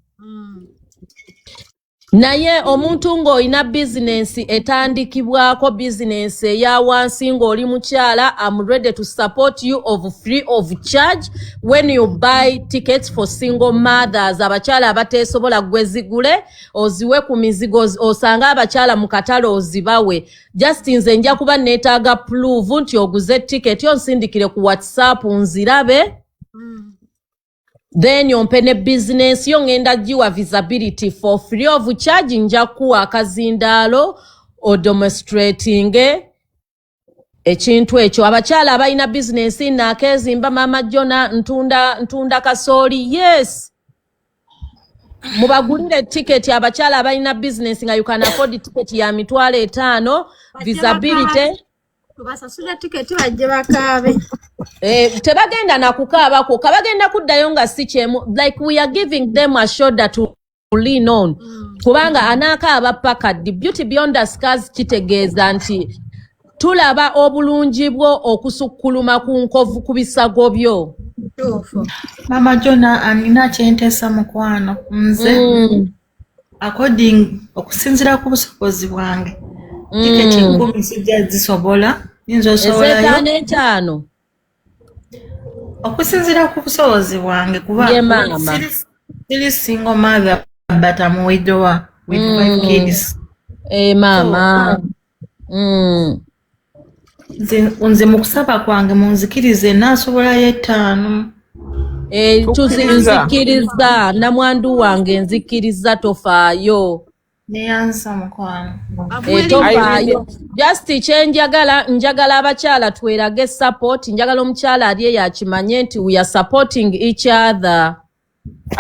Naye omuntu ng'olina bizinensi etandikibwako, bizinensi eya wansi, ng'oli mukyala, am ready to support you of free of charge when you buy tickets for single mothers, abakyala abateesobola. Gwe zigule oziwe ku mizigo, osange abakyala mu katale ozibawe. Just nze nja kuba neetaaga proof nti oguze tiketi, onsindikire ku WhatsApp nzirabe, then ompe ne bizinensi yo, ngenda giwa visibility for free of charge. Nja kuwa akazindaalo odemonstratinge ekintu ekyo. Abakyala abalina bizinensi, naakeezimba, Maama Jona, ntunda kasooli, yes, mubagulire tiketi. Abakyala abalina bizinensi nga you can afford tiketi ya 50,000, visibility. Tubasasule tiketi bajje bakaabe. Eh, tebagenda nakukaabako, kabagenda kuddayo nga si kyemu. Like, we are giving them a shoulder to lean on, kubanga anaakaaba paka ddi? Beauty Beyond the Scars kitegeeza nti tulaba obulungi bwo okusukkuluma ku nkovu, ku bisago byo. Kituufu. Mama Jona, anina kyenteesa, mukwano. Nze according okusinziira ku busobozi bwange, tiketi 1000 sijja zisobola, nyinza osobolayo Ez'etaano etaano. Okusinziira ku busobozi bwange, kuba Ye maama. siri single mother, but I'm widower with five kids. Eh, maama. Nze mu kusaba kwange munzikirize naasobolayo etaano. Eh, Tukkiriza. Nzikiriza, namwandu wange, nzikiriza, tofaayo. Neyanza, mukwano. Eh, tofaayo. Just kyenjagala, njagala abakyala twerage support. Njagala omukyala ali eyo akimanye nti we are supporting each other.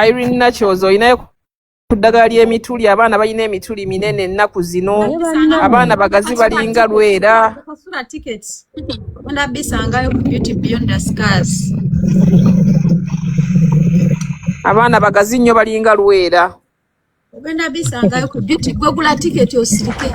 Irene Nakyozo, olinayo ku ddagala ly'emituli? Abaana balina emituli minene ennaku zino, abaana bagazi balinga lwera. Sasula ticket, ogenda bisangayo ku Beauty Beyond the Scars. Abaana bagazi nnyo, balinga lwera. Ogenda bisangayo ku Beauty. Gwegula tiketi osirike.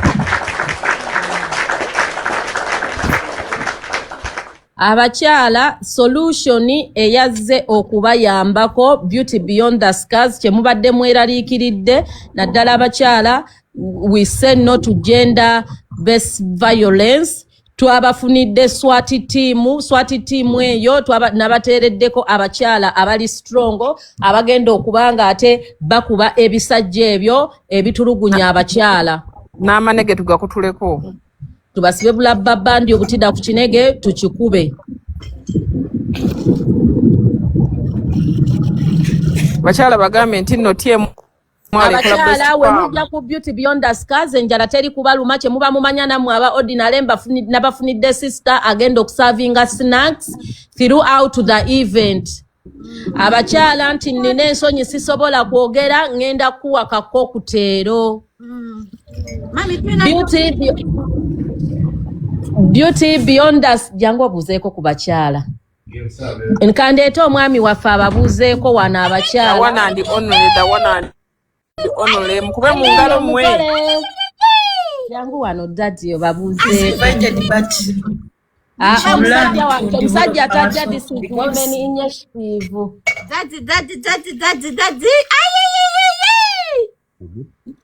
Abakyala, solution eyazze okubayambako, Beauty Beyond the Scars. Kyemubadde mweraliikiridde, naddala abakyala, we say no to gender based violence. Twabafunidde SWAT team. SWAT team eyo nabateereddeko abakyala abali strong, abagenda okuba nga ate bakuba ebisajja ebyo ebitulugunya abakyala. N'amanege tugakutuleko. Tubasibe bulabba bandi obutida ku kinege tukikube. Bakyala bagambe nti nno tm Abakyala, we mujja ku Beauty Beyond the Scars, enjala teri kubaluma. Kye muba mumanya nammwe aba ordinary, nabafunidde sister agenda okusavinga snacks throughout the event. Abakyala nti nina ensonyi, sisobola kwogera, ŋŋenda kuwa kakokuteero. Mami, tulina Beauty Beyond us, jangu obuuzeeko ku bakyala. Nkandeete omwami waffe ababuuzeeko wano abakyala. The one and only, the one and only, mukube mu ngalo mmwe. Omugole. Jangu wano, daddy, obabuuzeeko. Invited, but Ah, I'm omusajja learning wange to omusajja develop tajja. also This is because women initiative. Daddy, daddy, daddy, daddy, daddy. Ay,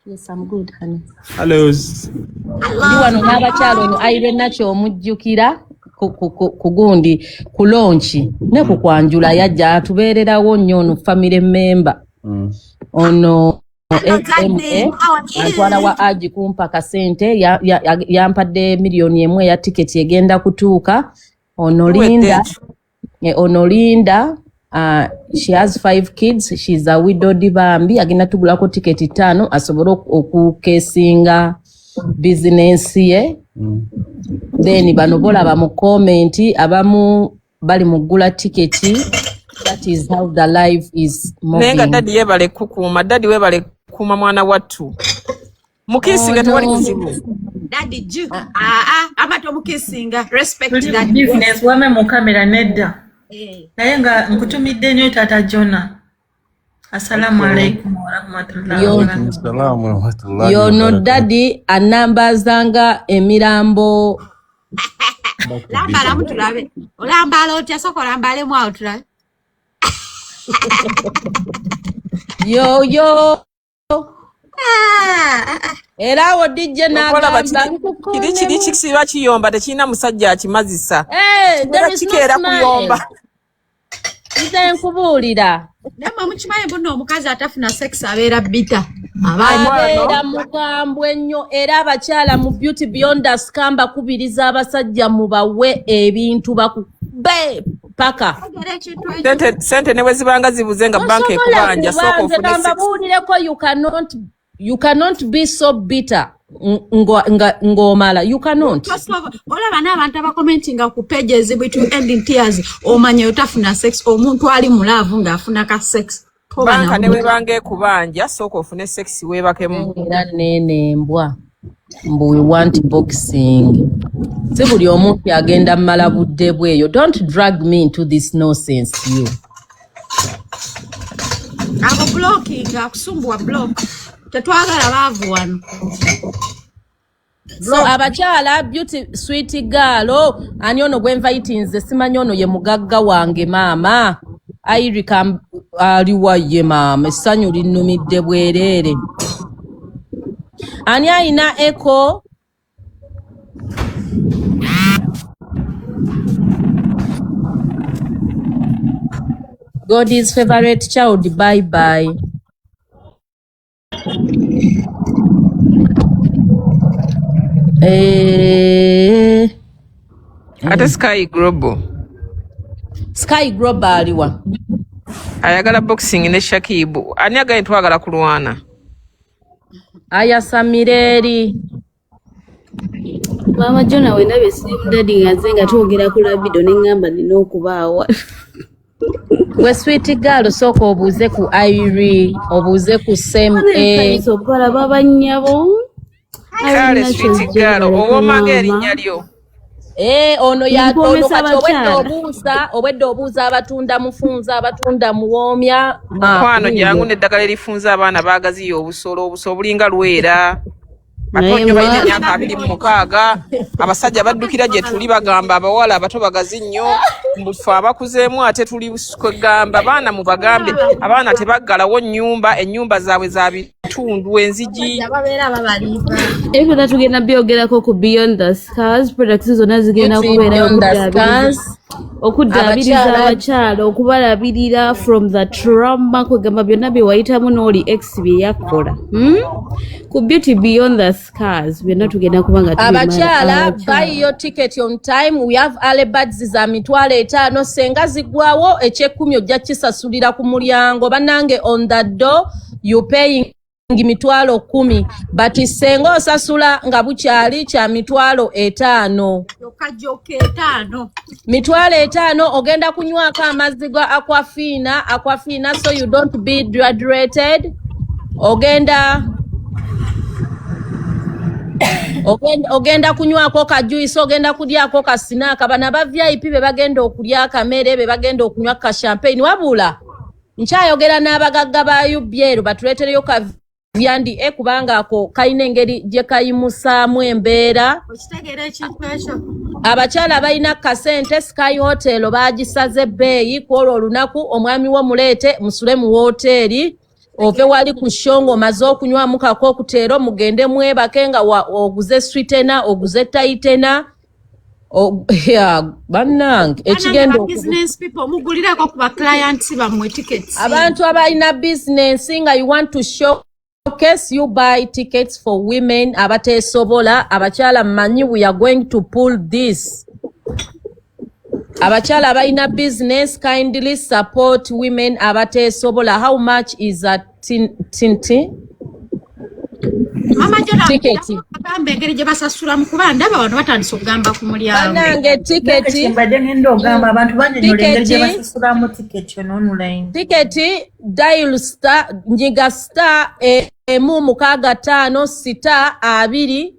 Yes, I'm good, honey. Hello. Ndi wano n'abakyala. Ono Irene Nakyo omujjukira ku gundi, ku launch ne ku kwanjula, yajja atubeererawo nnyo. Ono family member. Ono Hello, Daddy. SMA How are you? antwala wa aji kumpa kasente, yampadde 1 million eya tiketi egenda kutuuka. Ono Tuwedde. Linda. Ekyo. Ono Linda, she has five kids, she's a widowed bambi, agenda tugulako tiketi 5 asobole okukesinga bizinensi ye. Then bano bolaba mu comment, abamu bali mu ggula tiketi. That is how the life is Naye nga moving. daddy yeebale kukuuma, daddy weebale kukuuma mwana wattu. Mukisinga tewali kizibu. Daddy Ju, aa, ama tomukisinga. Respect Tuli that. business wame mu kamera nedda. Eh. Naye nga nkutumidde nnyo taata Jona. Assalamu alaikum warahmatullahi wabarakatuh. Salaam warahmatullahi Yono wabarakatuh. daddy anambazanga emirambo. Lambalamu tulabe. Olambala otya? Sooka olambalemu awo tulabe. Yo yo. Ah, ah, ah. Era awo DJ Olaba n'agamba kiri kiri kisiba kiyomba tekirina musajja akimazisa. Hey, there Kibeera is no kikeera smile. kuyomba. Nze nkubuulira. Naye mmwe mukimanyi bunno omukazi atafuna sex abeera bitter. Abeera mukambwe nnyo era abakyala mu Beauty Beyond the Scar mbakubiriza abasajja mubawe ebintu bakube paka. Sente sente ne bwe zibanga zibuze nga banka Tosobola ekubanja kuba sooka nze ofune sex. kambabuulireko you cannot be so bitter ng'omala you cannot. Olaba n'abantu abakomentinga ku pages between end in tears omanya otafuna sex omuntu ali mu love ng'afuna ka sex. Toba Banka ne nabo. bwe banga ekubanja sooka ofune sex weebakemu. Era neene embwa mbu we want boxing. Si buli omu nti agenda mmala budde bweyo. Don't drag me into this nonsense you. Ako blocking akusumbuwa block. Tetwagala baavu wano. So abakyala beauty sweet girl ani ono gwe nvayitinze simanyi ono ye mugagga wange maama Irika aliwa ye maama essanyu linnumidde bwereere. Ani ayina echo? God's favorite child, bye bye. Eh, Ate Sky Global Sky Global aliwa? ayagala boxing ne Shakibu. Ani agaye twagala kulwana? Ayasamira eri. Maama Jona we ndabye Slim Daddy nga nze nga twogera ku Labido ne ŋŋamba nina okubaawa. Gwe sweet girl sooka obuuze ku Irene, obuuze ku Sem A. Nsanyusa okubalaba bannyabo. Kale sweet girl owoomanga erinnya lyo. Eh, ono ya ono Nkuwoomesa kati obwedda abakyala. obuuza obwedda obuuza abatunda mufunza abatunda muwoomya Mukwano jangu wuuyo. n'eddagala erifunza abaana baagaziya obusolo obuso obulinga lwera. Bato Naye nnyo balina mwa emyaka 26 abasajja baddukira gye tuli bagamba abawala abato bagazi nnyo mbu ffe abakuzeemu ate tuli kwegamba baana mubagambe abaana tebaggalawo nnyumba ennyumba zaabwe za bitundu enzigi. Abasajja babeera babalimba. Ebyo byonna tugenda byogerako ku Beyond the Scars products zonna zigenda Beauty kubeerayo Beyond the Scars. okuddaabiriza Abakyala abakyala okubalabirira from the trauma kwegamba byonna bye wayitamu n'oli ex bye yakola. Ku Beauty Beyond the Scars byonna tugenda kuba nga tubimala abakyala buy abakyala. your ticket on time. We have early birds za 50,000 senga ziggwawo ekyekumi ojja kisasulira ku mulyango bannange on the door you paying 10,000 but senga osasula nga bukyali kya 50,000. Kyokka jjokka 5. 50,000 ogenda kunywako amazzi ga Aquafina, Aquafina so you don't be dehydrated. Ogenda ogenda kunywako ka juice ogenda kulyako ka snack bano aba VIP be bagenda okulya akamere be bagenda okunywa ka champagne wabula nkyayogera n'abagagga ba UBL batuleetereyo ka vyandi e kubanga ako kalina engeri gye kayimusaamu embeera. Okitegeera ekintu ekyo. Abakyala balina kasente Sky Hotel baagisaze ebbeeyi ku olwo olunaku omwami wo muleete musule mu wooteeri ove wali ku show ng'omaze okunywamu kakokuteero mugende mwebake nga oguze sweetener oguze tightener yeah, bannange Bannange ekigenda ba business people mugulireko ku ba clients bammwe tickets. Abantu abalina business nga you want to showcase you buy tickets for women abateesobola abakyala mmanyi we are going to pull this. Abakyala abalina business kindly support women abateesobola. How much is a tin tin tin Mama Jona ticket? agamba engeri gye basasulamu kuba ndaba wano batandise okugamba ku mulyango. Bannange Nange tiketi kyembadde ngenda ogamba abantu bannyonnyola engeri gye tiketi basasulamu tiketi eno online. Tiketi dial star nyiga star emu mukaaga ttaano star 2,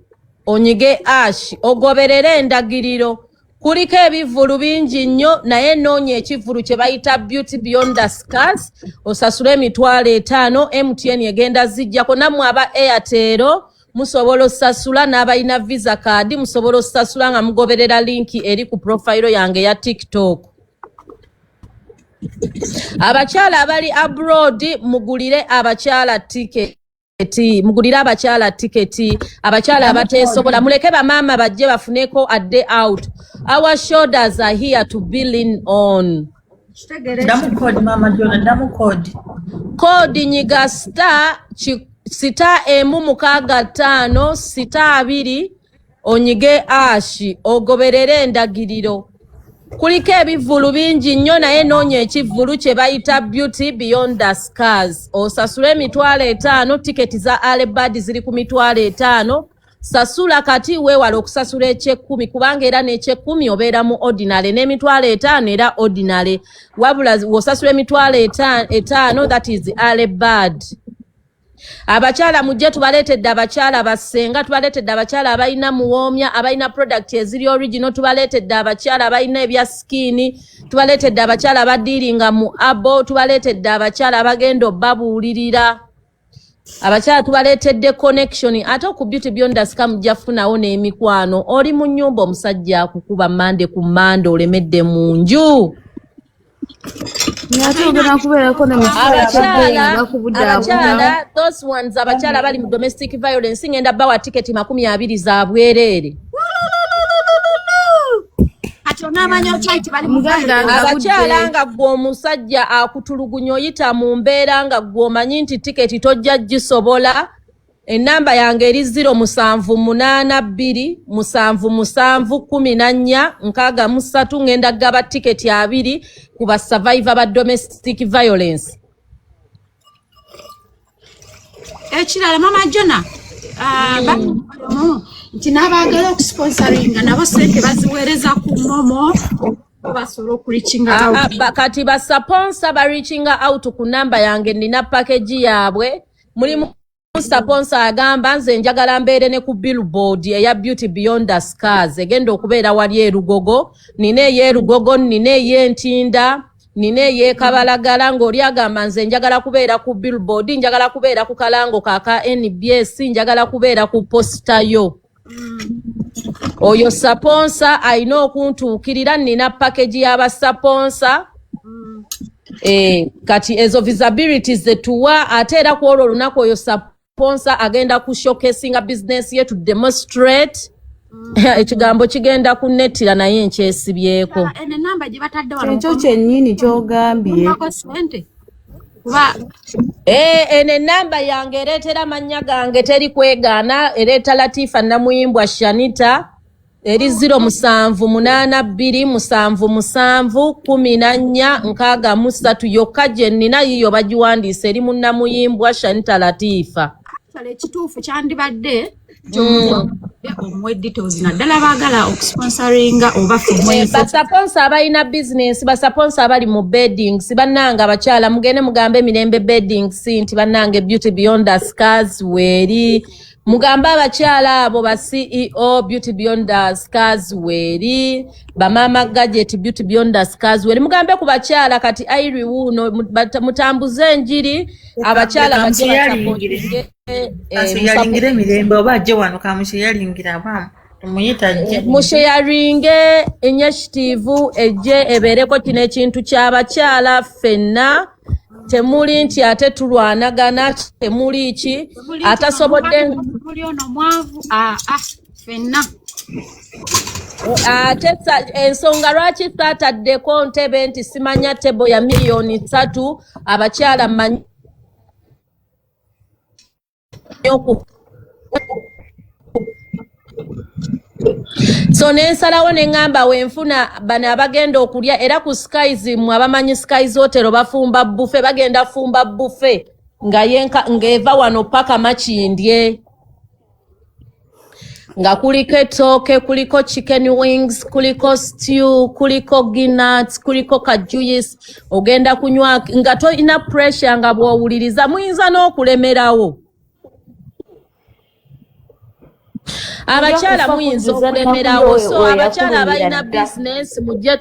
onyige hash, ogoberere endagiriro. Kuliko ebivvulu bingi nnyo, naye noonya ekivvulu kye bayita Beauty Beyond the Scars, osasule 50,000. MTN egenda zijjako. Nammwe aba Airtel musobola osasula, n'abalina Visa card musobola osasula nga mugoberera link eri ku profile yange ya TikTok. Abakyala abali abroad, mugulire abakyala tiketi, mugulire abakyala tiketi. Abakyala abateesobola, muleke bamaama bajje bafuneko a day out. Our shoulders are here to be lean on. Ddamu code, Mama Jona, ddamu code. Code, nyiga star star 1 6 5 star 2, onyige hash, ogoberere endagiriro. Kuliko ebivvulu bingi nnyo, naye noonya ekivvulu kye bayita Beauty Beyond the Scars, osasule 50,000. Tiketi za alebad ziri ku 50,000. Sasula kati, weewala okusasula ekyekumi, kubanga era n'ekyekumi obeera mu ordinary, n'50,000 era ordinary. Wabula w'osasula 50,000, that is alebad. Abakyala mujje, tubaleetedde abakyala basenga, tubaleetedde abakyala abalina muwoomya, abalina product eziri original, tubaleetedde abakyala abalina ebya skin, tubaleetedde abakyala abadiiringa mu abo, tubaleetedde abakyala abagenda obbabuulirira. Abakyala tubaleetedde connection. Ate ku Beauty Beyond the Scars mujja kufunawo n'emikwano. Oli mu nnyumba, omusajja akukuba mande ku mande, olemedde mu nju. Ate ogenda kubeerako ne mu kifo Abakyala, nga bakubudaabuda. abakyala, those ones, abakyala bali mu domestic violence, ngenda bawa tiketi 20 za bwereere. Kati onaamanya otya nti bali mu Muganda violence? nga Abakyala, budde nga gwe omusajja akutulugunya, oyita mu mbeera nga gwe omanyi nti tiketi tojja gisobola, enamba yange eri 0782 77 14 63. Ngenda gaba tiketi 20 ku ba survivor ba domestic violence. Ekirala, Mama Jona, bamu nti n'abaagala okusponsoringa nabo sente baziweereza ku MoMo, basobola okureachinga out. Kati ba sponsor bareachinga out ku namba yange, nina package yaabwe. Mulimu sponsor agamba, "Nze njagala mbeere ne ku billboard eya Beauty Beyond the Scars egenda okubeera wali erugogo." Nina ey'erugogo, nina ey'entinda, nina ey'ekabalagala. Ng'oli agamba, "Nze njagala kubeera ku billboard, njagala kubeera ku kalango kaka NBS, njagala kubeera ku poster yo." Oyo sponsor alina okuntuukirira, nina package y'aba sponsor. Kati ezo visibility zetuwa. Ate era ku olwo olunaku, oyo sponsor agenda ku showcasinga business ye, to demonstrate. Ekigambo kigenda kunnettira, naye nkyesibyeko. Eno enamba gye batadde wano Ekyo kyennyini ky'ogambye. Mummako sente kuba Eno enamba yange ereetera amannya gange, teri kwegaana, ereeta Latifa Namuyimbwa Shanita, eri 0782 77 14 63. Yokka gye nnina, yiyo bagiwandiisa, eri mu Namuyimbwa Shanita Latifa. Actually, ekituufu kyandibadde nti omuntu omuwe details, naddala baagala okusponsoringa oba ffe Ba sponsor abalina bizinesi, ba sponsor abali mu beddings, bannange abakyala, mugende mugambe Emirembe Beddings nti bannange Beauty Beyond the Scars weeri. Mugambe abakyala abo ba CEO, Beauty Beyond the Scars weeri. Bamaama Gadget, Beauty Beyond the Scars weeri. Mugambe ku bakyala kati airi wuuno, mutambuze enjiri, abakyala bajje basupportinge, Kamushyalingira emirembe oba ajje wano, kamushyalingira abamu tumuyita ajje. Musharinge initiative ejje ebeereko kino ekintu ky'abakyala ffenna. Temuli nti ate tulwanagana, temuli ki atasobodde. Muli ono mwavu, aa, ffenna. Ate ensonga lwaki saataddeko ntebe nti simanya table ya 3 miliyoni, abakyala mmanyi oku so nensalawo neŋŋamba wenfuna bano abagenda okulya era ku Skies. Mwe abamanyi Skies Hotel, bafumba buffet, bagenda fumba buffet nga ng'eva wano paka Makindye, nga kuliko ettooke, kuliko chicken wings, kuliko stew, kuliko ginats, kuliko ka juice. Ogenda kunywa nga tolina pressure, nga bw'owuliriza muyinza n'okulemerawo. Abakyala Ojja kufa muyinza kujjuza nnaku okulemerawo. yo So we abakyala yakulumira abalina dda. bizinesi, mujje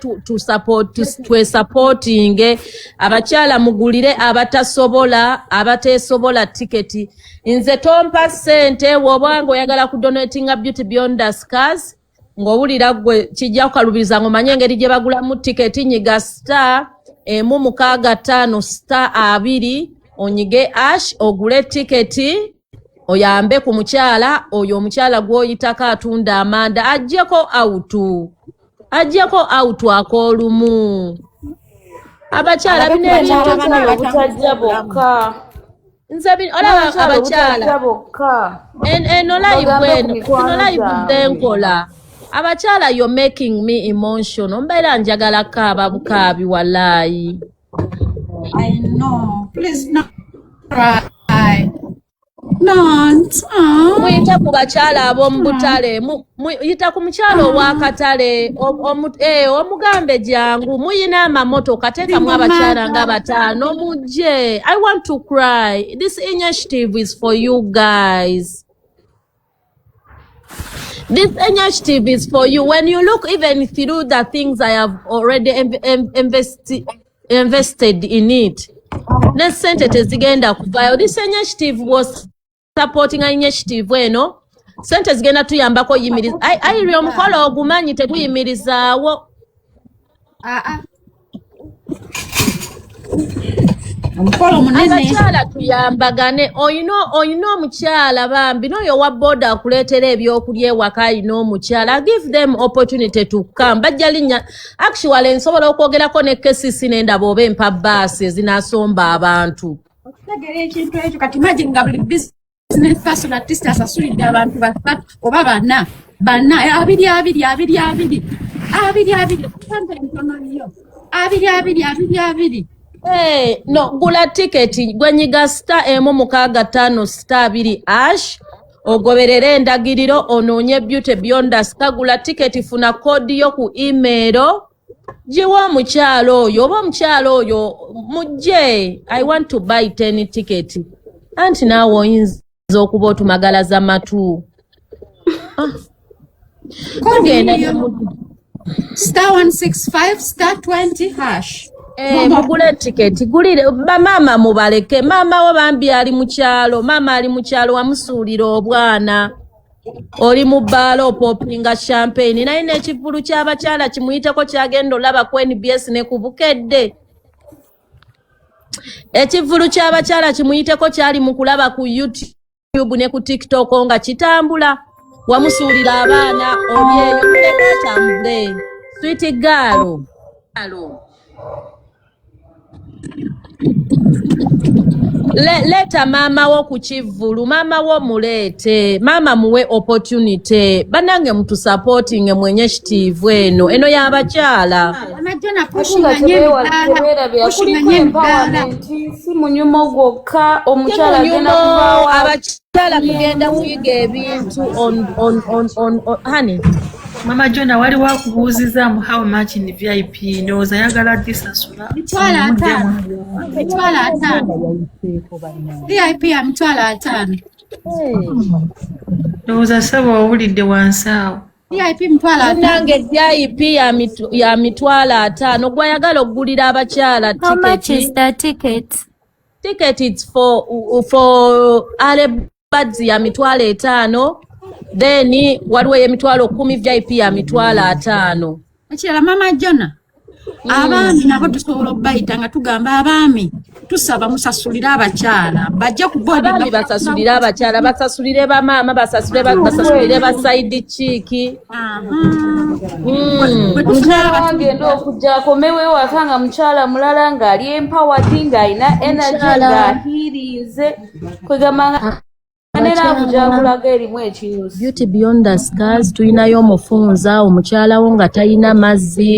twesupportinge. Abakyala mugulire abatasobola, abateesobola tiketi. Nze tompa ssente. Bw'oba nga oyagala kudonatinga Beauty Beyond the Scars, ng'owulira gwe kijja kukalubiriza ng'omanye engeri gye bagulamu tiketi, nyiga *165*20, onyige hash, ogule tiketi, oyambe ku mukyala oyo. Omukyala gw'oyitako atunda amanda, aggyeko out, aggyeko out ak'olumu. Abakyala, Alabe bino ku ebintu n'abakyala obutajja bokka. Nze olaba N'abakyala abakyala obutajja bokka. Eno live Bagambe ku eno, mikwano eno live gyabwe. nkola. Abakyala, you're making me emotional. Mbeera njagala kaaba bukaabi, walaayi. I know. Please, not cry. Don't. Oh. Muyite ku bakyala ab'omu butale. Yita ku mukyala ow'akatale, omugambe jangu. Muyina amamotoka, teekamu abakyala nga bataano, mujje. I want to cry. This initiative is for you guys. This initiative is for you. When you look even through the things I have already invested in it, ne sente tezigenda kuvaayo. This initiative was supporting initiative eno, sente zigenda tuyambako yimiriza. Airi omukolo ogumanyi, teguyimirizaawo. Ah, ah. Omukolo munene. Abakyala tuyambagane. Oyina omukyala bambi, n'oyo owa boda akuleetera ebyokulya ewaka, ayina omukyala. Give them opportunity to come. Bajja linnya. Actually, nsobola okwogerako ne KCC nendaba oba empa baasi ezinaasomba abantu. Okutegeera ekintu ekyo, kati imagine nga buli business person artist asasulidde abantu basatu oba bana bana, abiri abiri abiri abiri abiri abiri, sente ntono nnyo, abiri abiri abiri abiri. Hey, no, gula tiketi. Gwenyiga *165*20#, ogoberere endagiriro, onoonye Beauty Beyond the Scars, gula tiketi, funa code yo ku email, giwa omukyalo oyo oba omukyalo oyo mujje. I want to buy 10 ticket. Anti naawe oyinza okuba otumagalaza matu. Code Tugenda. yiyo *165*20#. Eh, mugule tiketi, gulire bamaama, mubaleke. Maama wo bambi ali mu kyalo, maama ali mu kyalo, wamusuulira obwana, oli mu bbaala opoppinga champagne, naye n'ekivvulu ky'abakyala kimuyiteko kyagenda olaba ku NBS ne ku Bukedde. Ekivvulu ky'abakyala kimuyiteko kyali mu kulaba ku YouTube ne ku TikTok nga kitambula. Wamusuulira abaana, oli eyo, muleke atambule. Sweet girl. Leeta maama wo ku kivvulu, maama wo muleete, maama muwe opportunity. Bannange, mutusupportinge mwenye kitiivu eno, eno y'abakyala. Amajjo na Ate nga pushinganye emidaala, tebeerabira kuliko pushinganye emidaala. empowerment, si munyumo gwokka, omukyala Si agenda munyumo, kuvaawo. Abakyala tugenda kuyiga ebintu on honey. Mama Jona, waliwo akubuuzizaamu how much in VIP. Ndowooza ayagala gisasula. 500,000, 500,000. VIP ya 500,000. Ndowooza ssebo owulidde wansi awo. VIP 500,000. Munnange, VIP ya 500,000. Gwayagala okugulira abakyala How much tiketi. is the ticket? Ticket, it's for early birds ya 500,000, then waliwo ey'emitwalo 10, VIP ya 500,000. Ekirala, Mama Jona, abaami nabo tusobola okubayita nga tugamba, abaami tusaba musasulire abakyala bajje ku board. Abaami basasulire abakyala, basasulire bamaama, basasulire ba side chick. Omukyala wagenda okujja akomewo ewaka nga mukyala mulala, ng'ali empowered, ng'alina energy, Omukyala. ng'ahiirinze, kwegamba nga ne love gyakulaga erimu ekinyusi. Beauty Beyond the Scars, tulinayo omufunza, omukyala wo nga talina mazzi.